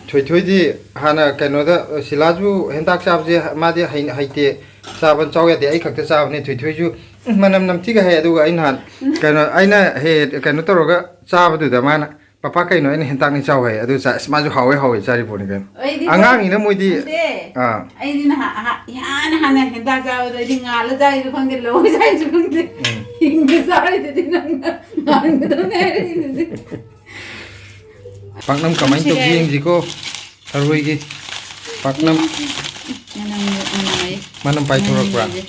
ꯊꯣꯏꯊꯣꯏꯗꯤ ꯍꯥꯟꯅ ꯀꯩꯅꯣꯗ, ꯁꯤꯂꯥꯁꯨ ꯍꯦꯟꯇꯥꯛ ꯆꯥꯕꯁꯦ ꯃꯥꯗꯤ ꯍꯩ-, ꯍꯩꯇꯦ, ꯆꯥꯕ ꯆꯥꯎ ꯌꯥꯗꯦ꯫ ꯑꯩ ꯈꯛꯇ ꯆꯥꯕꯅꯦ꯫ ꯊꯣꯏꯊꯣꯏꯁꯨ, "ꯎꯝ, ꯃꯅꯝ ꯅꯝꯊꯤꯒ" ꯍꯥꯏ꯫ ꯑꯗꯨꯒ ꯑꯩ ꯅꯍꯥꯟ ꯀꯩꯅꯣ, ꯑꯩꯅ ꯍꯦꯛ ꯀꯩꯅꯣ ꯇꯧꯔꯒ ꯆꯥꯕꯗꯨꯗ ꯃꯥꯅ, "ꯄꯄꯥ, ꯀꯩꯅꯣ?" ꯑꯩꯅ, "ꯍꯦꯟꯇꯥꯛꯅꯤ ꯆꯥꯎ" ꯍꯥꯏ꯫ ꯑꯗꯨ ꯆꯥ-, ꯑꯁ, ꯃꯥꯁꯨ ꯍꯥꯎꯋꯦ ꯍꯥꯎꯋꯦ ꯆꯥꯔꯤ ꯄꯣꯠꯅꯤ ꯀꯩꯅꯣ꯫ ꯑꯩꯗꯤ ꯑꯉꯥꯡꯅꯤꯅ ꯃꯣꯏꯗꯤ꯫ ꯅꯠꯇꯦ꯫ ꯑꯥ꯫ ꯑꯩꯗꯤ ꯅꯍꯥꯟ, ꯑꯍꯥ-, ꯏꯍꯥꯟ ꯍꯥꯟꯅ ꯍꯦꯟꯇꯥꯛ ꯆꯥꯕꯗꯣ ꯑꯩꯗꯤ ꯉꯥꯜꯂ ꯆꯥꯏꯁꯨ ꯈꯪꯗꯦ, ꯂꯧꯔ ꯆꯥꯏꯁꯨ ꯈꯪꯗꯦ꯫ ꯎꯝ꯫ ꯍꯤꯡꯅ ꯆꯥꯔꯤꯗꯨꯗꯤ ꯅꯪꯅ ꯉꯥꯟꯒꯗꯕꯅꯦ ꯍꯥꯏꯔꯛꯏꯗꯨꯗꯤ꯫ ꯄꯥꯛꯅꯝ ꯀꯃꯥꯏꯅ ꯇꯧꯒꯦ ꯌꯦꯡꯁꯤꯀꯣ꯫ ꯊꯔꯣꯏꯒꯤ ꯄꯥꯛꯅꯝ꯫ ꯃꯅꯝ, ꯃꯅꯝ ꯂꯩ꯫ ꯃꯅꯝ ꯄꯥꯏꯊꯣꯔꯛꯄ꯭ꯔꯥ? ꯃꯅꯝ ꯂꯩ꯫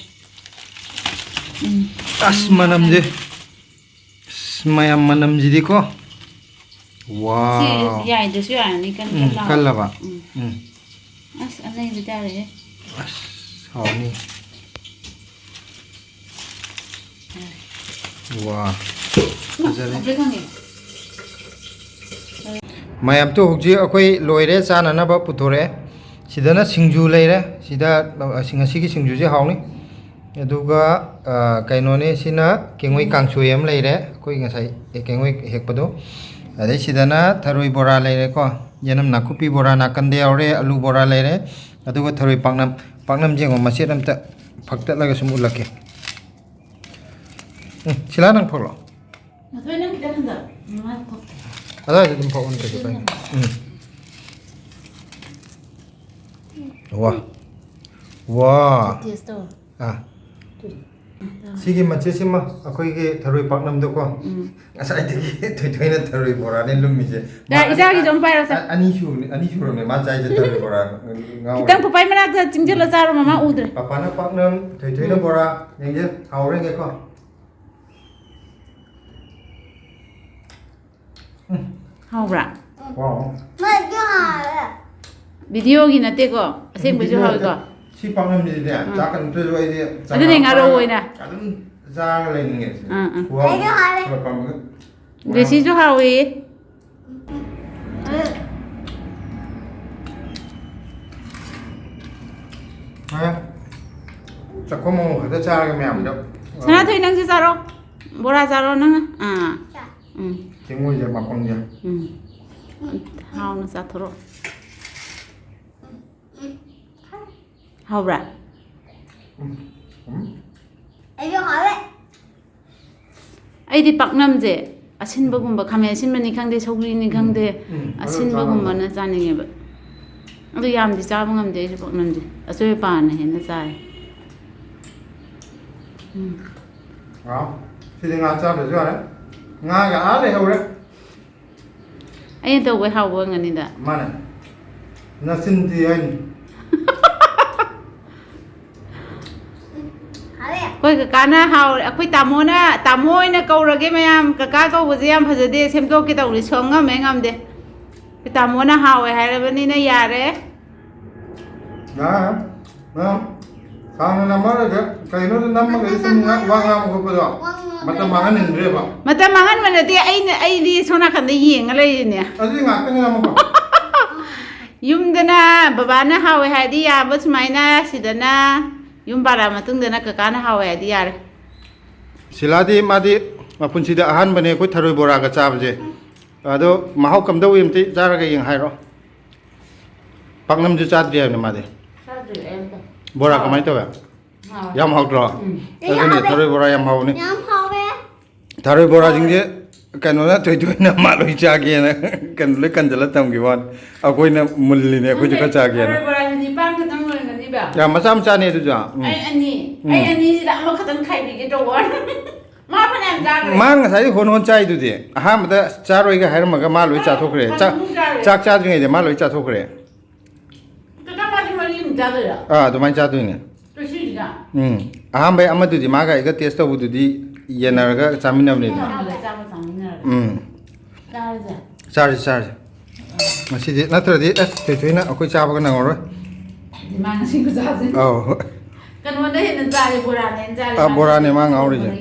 ꯎꯝ꯫ ꯑꯁ, ꯃꯅꯝꯁꯦ꯫ ꯑꯁ, ꯃꯌꯥꯝ ꯃꯅꯝꯁꯤꯗꯤꯀꯣ꯫ ꯁꯤ ꯋꯥꯎ꯫ ꯌꯥꯏꯗ꯭ꯔꯁꯨ ꯌꯥꯔꯅꯤ, ꯀꯟ ꯎꯝ, ꯀꯟ ꯂꯥꯎ꯫ ꯀꯜꯂꯕ? ꯎꯝ꯫ ꯎꯝ꯫ ꯑꯁ, ꯑꯅꯩꯕ ꯇꯥꯔꯦꯍꯦ꯫ ꯑꯁ, ꯍꯥꯎꯅꯤ꯫ ꯋꯥ꯫ ꯏꯃꯥ, ꯐꯖꯔꯦ꯫ ꯀꯣꯝꯄ꯭ꯂꯦꯛ ꯈꯪꯉꯦ꯫ ꯃꯌꯥꯝꯗꯣ ꯍꯧꯖꯤꯛ ꯑꯩꯈꯣꯏ ꯂꯣꯏꯔꯦ, ꯆꯥꯅꯅꯕ ꯄꯨꯊꯣꯔꯛꯑꯦ꯫ ꯁꯤꯗꯅ ꯁꯤꯡꯖꯨ ꯂꯩꯔꯦ꯫ ꯁꯤꯗ, ꯑ, ꯉꯁꯤꯒꯤ ꯁꯤꯡꯖꯨꯁꯦ ꯍꯥꯎꯅꯤ꯫ ꯑꯗꯨꯒ, ꯑ, ꯀꯩꯅꯣꯅꯦ, ꯁꯤꯅ ꯀꯦꯡꯉꯣꯏ ꯀꯥꯡꯁꯣꯏ ꯑꯃ ꯂꯩꯔꯦ꯫ ꯑꯩꯈꯣꯏ ꯉꯁꯥꯏ, ꯑꯦ, ꯀꯦꯡꯉꯣꯏ ꯍꯦꯛꯄꯗꯣ꯫ ꯑꯗꯩ ꯁꯤꯗꯅ ꯊꯔꯣꯏ ꯕꯣꯔꯥ ꯂꯩꯔꯦꯀꯣ꯫ ꯌꯦꯅꯝ ꯅꯥꯀꯨꯞꯄꯤ ꯕꯣꯔꯥ ꯅꯥꯀꯟꯗ ꯌꯥꯎꯔꯦ, ꯑꯂꯨ ꯕꯣꯔꯥ ꯂꯩꯔꯦ꯫ ꯑꯗꯨꯒ ꯊꯔꯣꯏ ꯄꯥꯛꯅꯝ, ꯄꯥꯛꯅꯝꯁꯦ ꯌꯦꯡꯉꯣ, ꯃꯆꯦꯠ ꯑꯝꯇ ꯐꯛꯇꯠꯂꯒ ꯁꯨꯝ ꯎꯠꯂꯛꯀꯦ꯫ ꯎꯝ, ꯁꯤꯂꯥ, ꯅꯪ ꯐꯛꯂꯣ? ꯃꯊꯣꯏ, ꯅꯪ ꯈꯤꯇꯪ ꯍꯟꯊꯔꯣ꯫ ꯃꯃꯥꯏ ꯐꯛ-꯫ ꯑꯗꯥꯏꯗ ꯑꯗꯨꯝ ꯐꯛꯎꯅꯦ, ꯀꯩꯁꯨ ꯀꯥꯏꯗꯦ꯫ ꯎꯝ꯫ ꯋꯥ꯫ ꯋꯥ꯫ ꯇꯦꯁ ꯇꯧ꯫ ꯑꯥ꯫ ꯁꯤꯒꯤ ꯃꯆꯦꯠꯁꯤꯃ ꯑꯩꯈꯣꯏꯒꯤ ꯊꯔꯣꯏ ꯄꯥꯛꯅꯝꯗꯣꯀꯣ꯫ ꯎꯝ꯫ ꯉꯁꯥꯏꯗꯒꯤ ꯊꯣꯏꯊꯣꯏꯅ ꯊꯔꯣꯏ ꯕꯣꯔꯥꯅꯦ ꯂꯨꯝꯃꯤꯁꯦ꯫ ꯌꯥ, ꯃꯥ ꯏꯆꯥꯒꯤꯁꯨ ꯑꯃ ꯄꯥꯏꯔꯣ, ꯁꯦ꯫ ꯑ-, ꯑꯅꯤ ꯁꯨꯔꯕꯅꯦ, ꯑꯅꯤ ꯁꯨꯔꯕꯅꯦ ꯃꯥ ꯆꯥꯏꯁꯦ ꯊꯔꯣꯏ ꯕꯣꯔꯥ ꯉꯥꯎꯔꯦ꯫ ꯈꯤꯇꯪ ꯄꯨꯄꯥꯏ ꯃꯅꯥꯛꯇ ꯆꯤꯡꯁꯤꯜꯂ ꯆꯥꯔꯣ, ꯃꯃꯥ ꯎꯗ꯭ꯔꯦ꯫ ꯄꯄꯥꯅ ꯄꯥꯛꯅꯝ, ꯊꯣꯏꯊꯣꯏꯅ ꯎꯝ꯫ ꯕꯣꯔꯥ꯫ ꯌꯦꯡꯒꯦ, ꯍꯥꯎꯕ꯭ꯔꯥ ꯌꯦꯡꯒꯦꯀꯣ꯫ ꯎꯝ꯫ ꯍꯥꯎꯕ꯭ꯔꯥ? ꯋꯥꯎ꯫ ꯃꯥꯗꯤ ꯍꯥꯎꯋꯦ꯫ ꯚꯤꯗꯤꯑꯣꯒꯤ ꯅꯠꯇꯦꯀꯣ? ꯑꯁꯦꯡꯕꯩꯁꯨ ꯍꯥꯎꯋꯤꯀꯣ? ꯁꯤ ꯄꯥꯛꯅꯝꯁꯤꯗꯤꯅꯦ, ꯎꯝ꯫ ꯆꯥꯛꯀ ꯅꯠꯇ꯭ꯔꯁꯨ ꯑꯩꯗꯤ ꯑꯗꯨꯅꯦ, ꯉꯥꯔꯧ ꯑꯣꯏꯅ꯫ ꯑꯗꯨꯝ ꯆꯥꯔꯒ ꯂꯩꯅꯤꯡꯉꯦ ꯁꯤꯗꯤ꯫ ꯎꯝ, ꯎꯝ꯫ ꯈꯨꯍꯥꯎꯁꯦ꯫ ꯑꯩꯁꯨ ꯍꯥꯎꯋꯦ꯫ ꯈꯔ ꯄꯥꯝꯃꯒ꯫ ꯒ꯭ꯔꯦꯁꯤꯁꯨ ꯍꯥꯎꯋꯤ꯫ ꯍꯥ? ꯆꯥꯛꯈꯨꯝ ꯑꯃꯨꯛ ꯈꯛꯇ ꯆꯥꯔꯒ ꯃꯌꯥꯝꯗꯣ꯫ ꯁꯅꯥꯊꯣꯏ, ꯅꯪꯁꯨ ꯆꯥꯔꯣ꯫ ꯕꯣꯔꯥ ꯆꯥꯔꯣ ꯅꯪꯅ꯫ ꯑꯥ꯫ ꯎꯝ꯫ ꯆꯦꯡꯉꯣꯏꯁꯦ ꯃꯄꯪꯁꯦ꯫ ꯎꯝ꯫ ꯍꯥꯎꯅ ꯆꯥꯊꯣꯔꯛꯑꯣ꯫ ꯍꯥꯎꯕ꯭ꯔꯥ? ꯎꯝ꯫ ꯎꯝ꯫ ꯑꯩꯁꯨ ꯍꯥꯎꯋꯦ꯫ ꯑꯩꯗꯤ ꯄꯥꯛꯅꯝꯁꯦ ꯑꯁꯤꯟꯕꯒꯨꯝꯕ, ꯈꯥꯃꯦꯟ ꯑꯁꯤꯟꯕꯅꯤ ꯈꯪꯗꯦ, ꯁꯧꯒ꯭ꯔꯤꯅꯤ ꯈꯪꯗꯦ, ꯎꯝ, ꯑꯗꯨ ꯑꯁꯤꯟꯕꯒꯨꯝꯕꯅ ꯆꯥꯅꯤꯡꯉꯦꯕ꯫ ꯑꯗꯨ ꯌꯥꯝꯗꯤ ꯆꯥꯕ ꯉꯝꯗꯦ ꯑꯩꯁꯨ ꯄꯥꯛꯅꯝꯁꯦ꯫ ꯑꯆꯣꯏ ꯑꯄꯥꯅ ꯍꯦꯟꯅ ꯆꯥꯏ꯫ ꯎꯝ꯫ ꯍꯥꯎ꯫ ꯁꯤꯗꯤ ꯉꯥ ꯆꯥꯗ꯭ꯔꯁꯨ ꯌꯥꯔꯦ꯫ ꯉꯥꯒ ꯑꯥ ꯂꯩꯍꯧꯔꯦ꯫ ꯑꯩꯅ ꯇꯧꯕꯩ ꯍꯥꯎꯕ ꯑꯣꯏꯔꯝꯒꯅꯤꯗ꯫ ꯃꯥꯅꯦ꯫ ꯅꯆꯤꯟ ꯊꯤ ꯍꯥꯏꯅꯤ꯫ ꯍꯥꯎꯋꯦ꯫ ꯑꯩꯈꯣꯏ ꯀꯀꯥꯅ ꯍꯥꯎꯔꯦ, ꯑꯩꯈꯣꯏ ꯇꯥꯃꯣꯅ, ꯇꯥꯃꯣ ꯑꯣꯏꯅ ꯀꯧꯔꯒꯦ ꯃꯌꯥꯝ, ꯀꯀꯥ ꯀꯧꯕꯁꯦ ꯌꯥꯝ ꯐꯖꯗꯦ, ꯁꯦꯝꯗꯣꯛꯀꯦ ꯇꯧꯕꯅꯤ, ꯁꯨꯡꯉꯝ ꯉꯝꯃꯦ, ꯉꯝꯗꯦ꯫ ꯑꯩꯈꯣꯏ ꯇꯥꯃꯣꯅ ꯍꯥꯎꯋꯦ ꯍꯥꯏꯔꯕꯅꯤꯅ ꯌꯥꯔꯦ꯫ ꯌꯥꯔꯦ꯫ ꯅꯪ ꯁꯥꯡꯅ ꯅꯝꯃꯔꯣꯏꯒꯦ꯫ ꯀꯩꯅꯣꯗ ꯅꯝꯃꯒꯗꯤ ꯁꯨꯝ ꯉꯥ-, ꯋꯥ ꯉꯥꯡꯕ ꯈꯣꯠꯄꯗꯣ ꯃꯇꯝ ꯃꯥꯡꯍꯟꯅꯤꯡꯗ꯭ꯔꯦꯕ꯫ ꯃꯇꯝ ꯃꯥꯡꯍꯟꯕ ꯅꯠꯇꯦ, ꯑꯩꯅ, ꯑꯩꯗꯤ ꯁꯣꯝ ꯅꯥꯀꯟꯗ ꯌꯦꯡꯉ ꯂꯩꯔꯤꯅꯦ꯫ ꯑꯗꯨꯗꯤ ꯉꯥꯛꯇꯪ ꯅꯝꯃꯨꯀꯣ꯫ ꯌꯨꯝꯗꯅ ꯕꯕꯥꯅ ꯍꯥꯎꯋꯦ ꯍꯥꯏꯔꯗꯤ ꯌꯥꯕ ꯁꯨꯃꯥꯏꯅ, ꯁꯤꯗꯅ ꯌꯨꯝ ꯄꯥꯜꯂꯛꯑ ꯃꯇꯨꯡꯗꯅ ꯀꯀꯥꯅ ꯍꯥꯎꯋꯦ ꯍꯥꯏꯔꯗꯤ ꯌꯥꯔꯦ꯫ ꯁꯤꯂꯥꯗꯤ ꯃꯥꯗꯤ ꯃꯄꯨꯟꯁꯤꯗ ꯑꯍꯥꯟꯕꯅꯦ ꯑꯩꯈꯣꯏ ꯊꯔꯣꯏ ꯕꯣꯔꯥꯒ ꯆꯥꯕꯁꯦ꯫ ꯑꯗꯣ ꯃꯍꯥꯎ ꯀꯝꯗꯧꯏ ꯑꯝꯇ ꯆꯥꯔꯒ ꯌꯦꯡ ꯍꯥꯏꯔꯣ꯫ ꯄꯥꯛꯅꯝꯁꯨ ꯆꯥꯗ꯭ꯔꯤ ꯍꯥꯏꯕꯅꯦ ꯃꯥꯗꯤ꯫ ꯆꯥꯗ꯭ꯔꯤ ꯑꯩ ꯑꯝꯇ꯫ ꯕꯣꯔꯥ ꯀꯃꯥꯏꯅ ꯇꯧꯋꯦ? ꯍꯥꯎꯋꯦ꯫ ꯌꯥꯝ ꯍꯥꯎꯇ꯭ꯔꯣ? ꯎꯝ꯫ ꯑꯗꯨꯅꯦ, ꯊꯔꯣꯏ ꯕꯣꯔꯥ ꯌꯥꯝ ꯍꯥꯎꯕꯅꯦ꯫ ꯌꯥꯝ ꯍꯥꯎꯋꯦ꯫ ꯊꯔꯣꯏ ꯕꯣꯔꯥꯁꯤꯡꯁꯦ ꯀꯩꯅꯣꯅ ꯊꯣꯏꯊꯣꯏꯅ ꯃꯥ ꯂꯣꯏ ꯆꯥꯒꯦꯅ ꯀꯩꯅꯣ ꯂꯣꯏ ꯀꯟꯁꯤꯜꯂ ꯊꯝꯈꯤꯕ ꯋꯥꯅꯤ꯫ ꯑꯩꯈꯣꯏꯅ ꯃꯨꯜꯂꯤꯅꯦ, ꯑꯩꯈꯣꯏꯁꯨ ꯈꯔ ꯆꯥꯒꯦꯅ꯫ ꯊꯔꯣꯏ ꯕꯣꯔꯥꯁꯤ ꯅꯤꯄꯥꯟ ꯈꯛꯇꯪ ꯑꯣꯏꯔꯝꯒꯅꯤꯕ꯫ ꯌꯥꯝ ꯃꯆꯥ ꯃꯆꯥꯅꯦ ꯑꯗꯨꯁꯨ꯫ ꯎꯝ꯫ ꯑꯩ ꯑꯅꯤ꯫ ꯎꯝ꯫ ꯑꯩ ꯑꯅꯤꯁꯤꯗ ꯑꯃꯈꯛꯇꯪ ꯈꯥꯏꯕꯤꯒꯦ ꯇꯧꯕ ꯋꯥꯅꯤ꯫ ꯃꯥ ꯐꯅꯌꯥꯝ ꯆꯥꯈ꯭ꯔꯦ꯫ ꯃꯥꯅ ꯉꯁꯥꯏꯗꯤ ꯍꯣꯟ ꯍꯣꯟ ꯆꯥꯏꯗꯨꯗꯤ꯫ ꯑꯍꯥꯟꯕꯗ ꯆꯥꯔꯣꯏꯒ ꯍꯥꯏꯔꯝꯃꯒ ꯃꯥ ꯂꯣꯏ ꯆꯥꯊꯣꯛꯈ꯭ꯔꯦ꯫ ꯆꯥꯛ, ꯆꯥꯛ ꯆꯥꯗ꯭ꯔꯤꯉꯩꯗ ꯃꯥ ꯂꯣꯏ ꯆꯥꯊꯣꯛꯈ꯭ꯔꯦ꯫ ꯀꯀꯥ ꯃꯥꯗꯤ ꯃꯔꯤ ꯑꯗꯨꯝ ꯆꯥꯗꯣꯏꯔꯥ? ꯑꯥ, ꯑꯗꯨꯃꯥꯏꯅ ꯆꯥꯗꯣꯏꯅꯦ꯫ ꯇꯨꯁꯤꯁꯤꯒ? ꯎꯝ꯫ ꯑꯍꯥꯟꯕꯩ ꯑꯃꯗꯨꯗꯤ ꯃꯥꯒ ꯑꯩꯒ ꯇꯦꯁ ꯇꯧꯕꯗꯨꯗꯤ ꯌꯦꯟꯅꯔꯒ ꯆꯥꯃꯤꯟꯅꯕꯅꯤꯗꯅ꯫ ꯑꯍꯥꯟꯕꯗ ꯆꯥꯕ ꯆꯥꯃꯤꯟꯅꯔꯒ꯫ ꯎꯝ꯫ ꯆꯥꯔꯁꯦ꯫ ꯆꯥꯔꯁꯤ, ꯆꯥꯔꯁꯤ꯫ ꯉꯁꯤꯗꯤ ꯅꯠꯇ꯭ꯔꯗꯤ ꯑꯁ ꯊꯣꯏꯊꯣꯏꯅ ꯑꯩꯈꯣꯏ ꯆꯥꯕꯒ ꯅꯪꯉꯔꯣꯏ꯫ ꯃꯥ ꯉꯁꯤ ꯈꯨꯆꯥꯁꯦ꯫ ꯑꯧ꯫ ꯀꯩꯅꯣꯗ ꯍꯦꯟꯅ ꯆꯥꯔꯦ, ꯕꯣꯔꯥꯅ ꯍꯦꯟꯅ ꯆꯥꯔꯦ꯫ ꯑꯥ, ꯕꯣꯔꯥꯅꯦ ꯃꯥ ꯉꯥꯎꯔꯤꯁꯦ꯫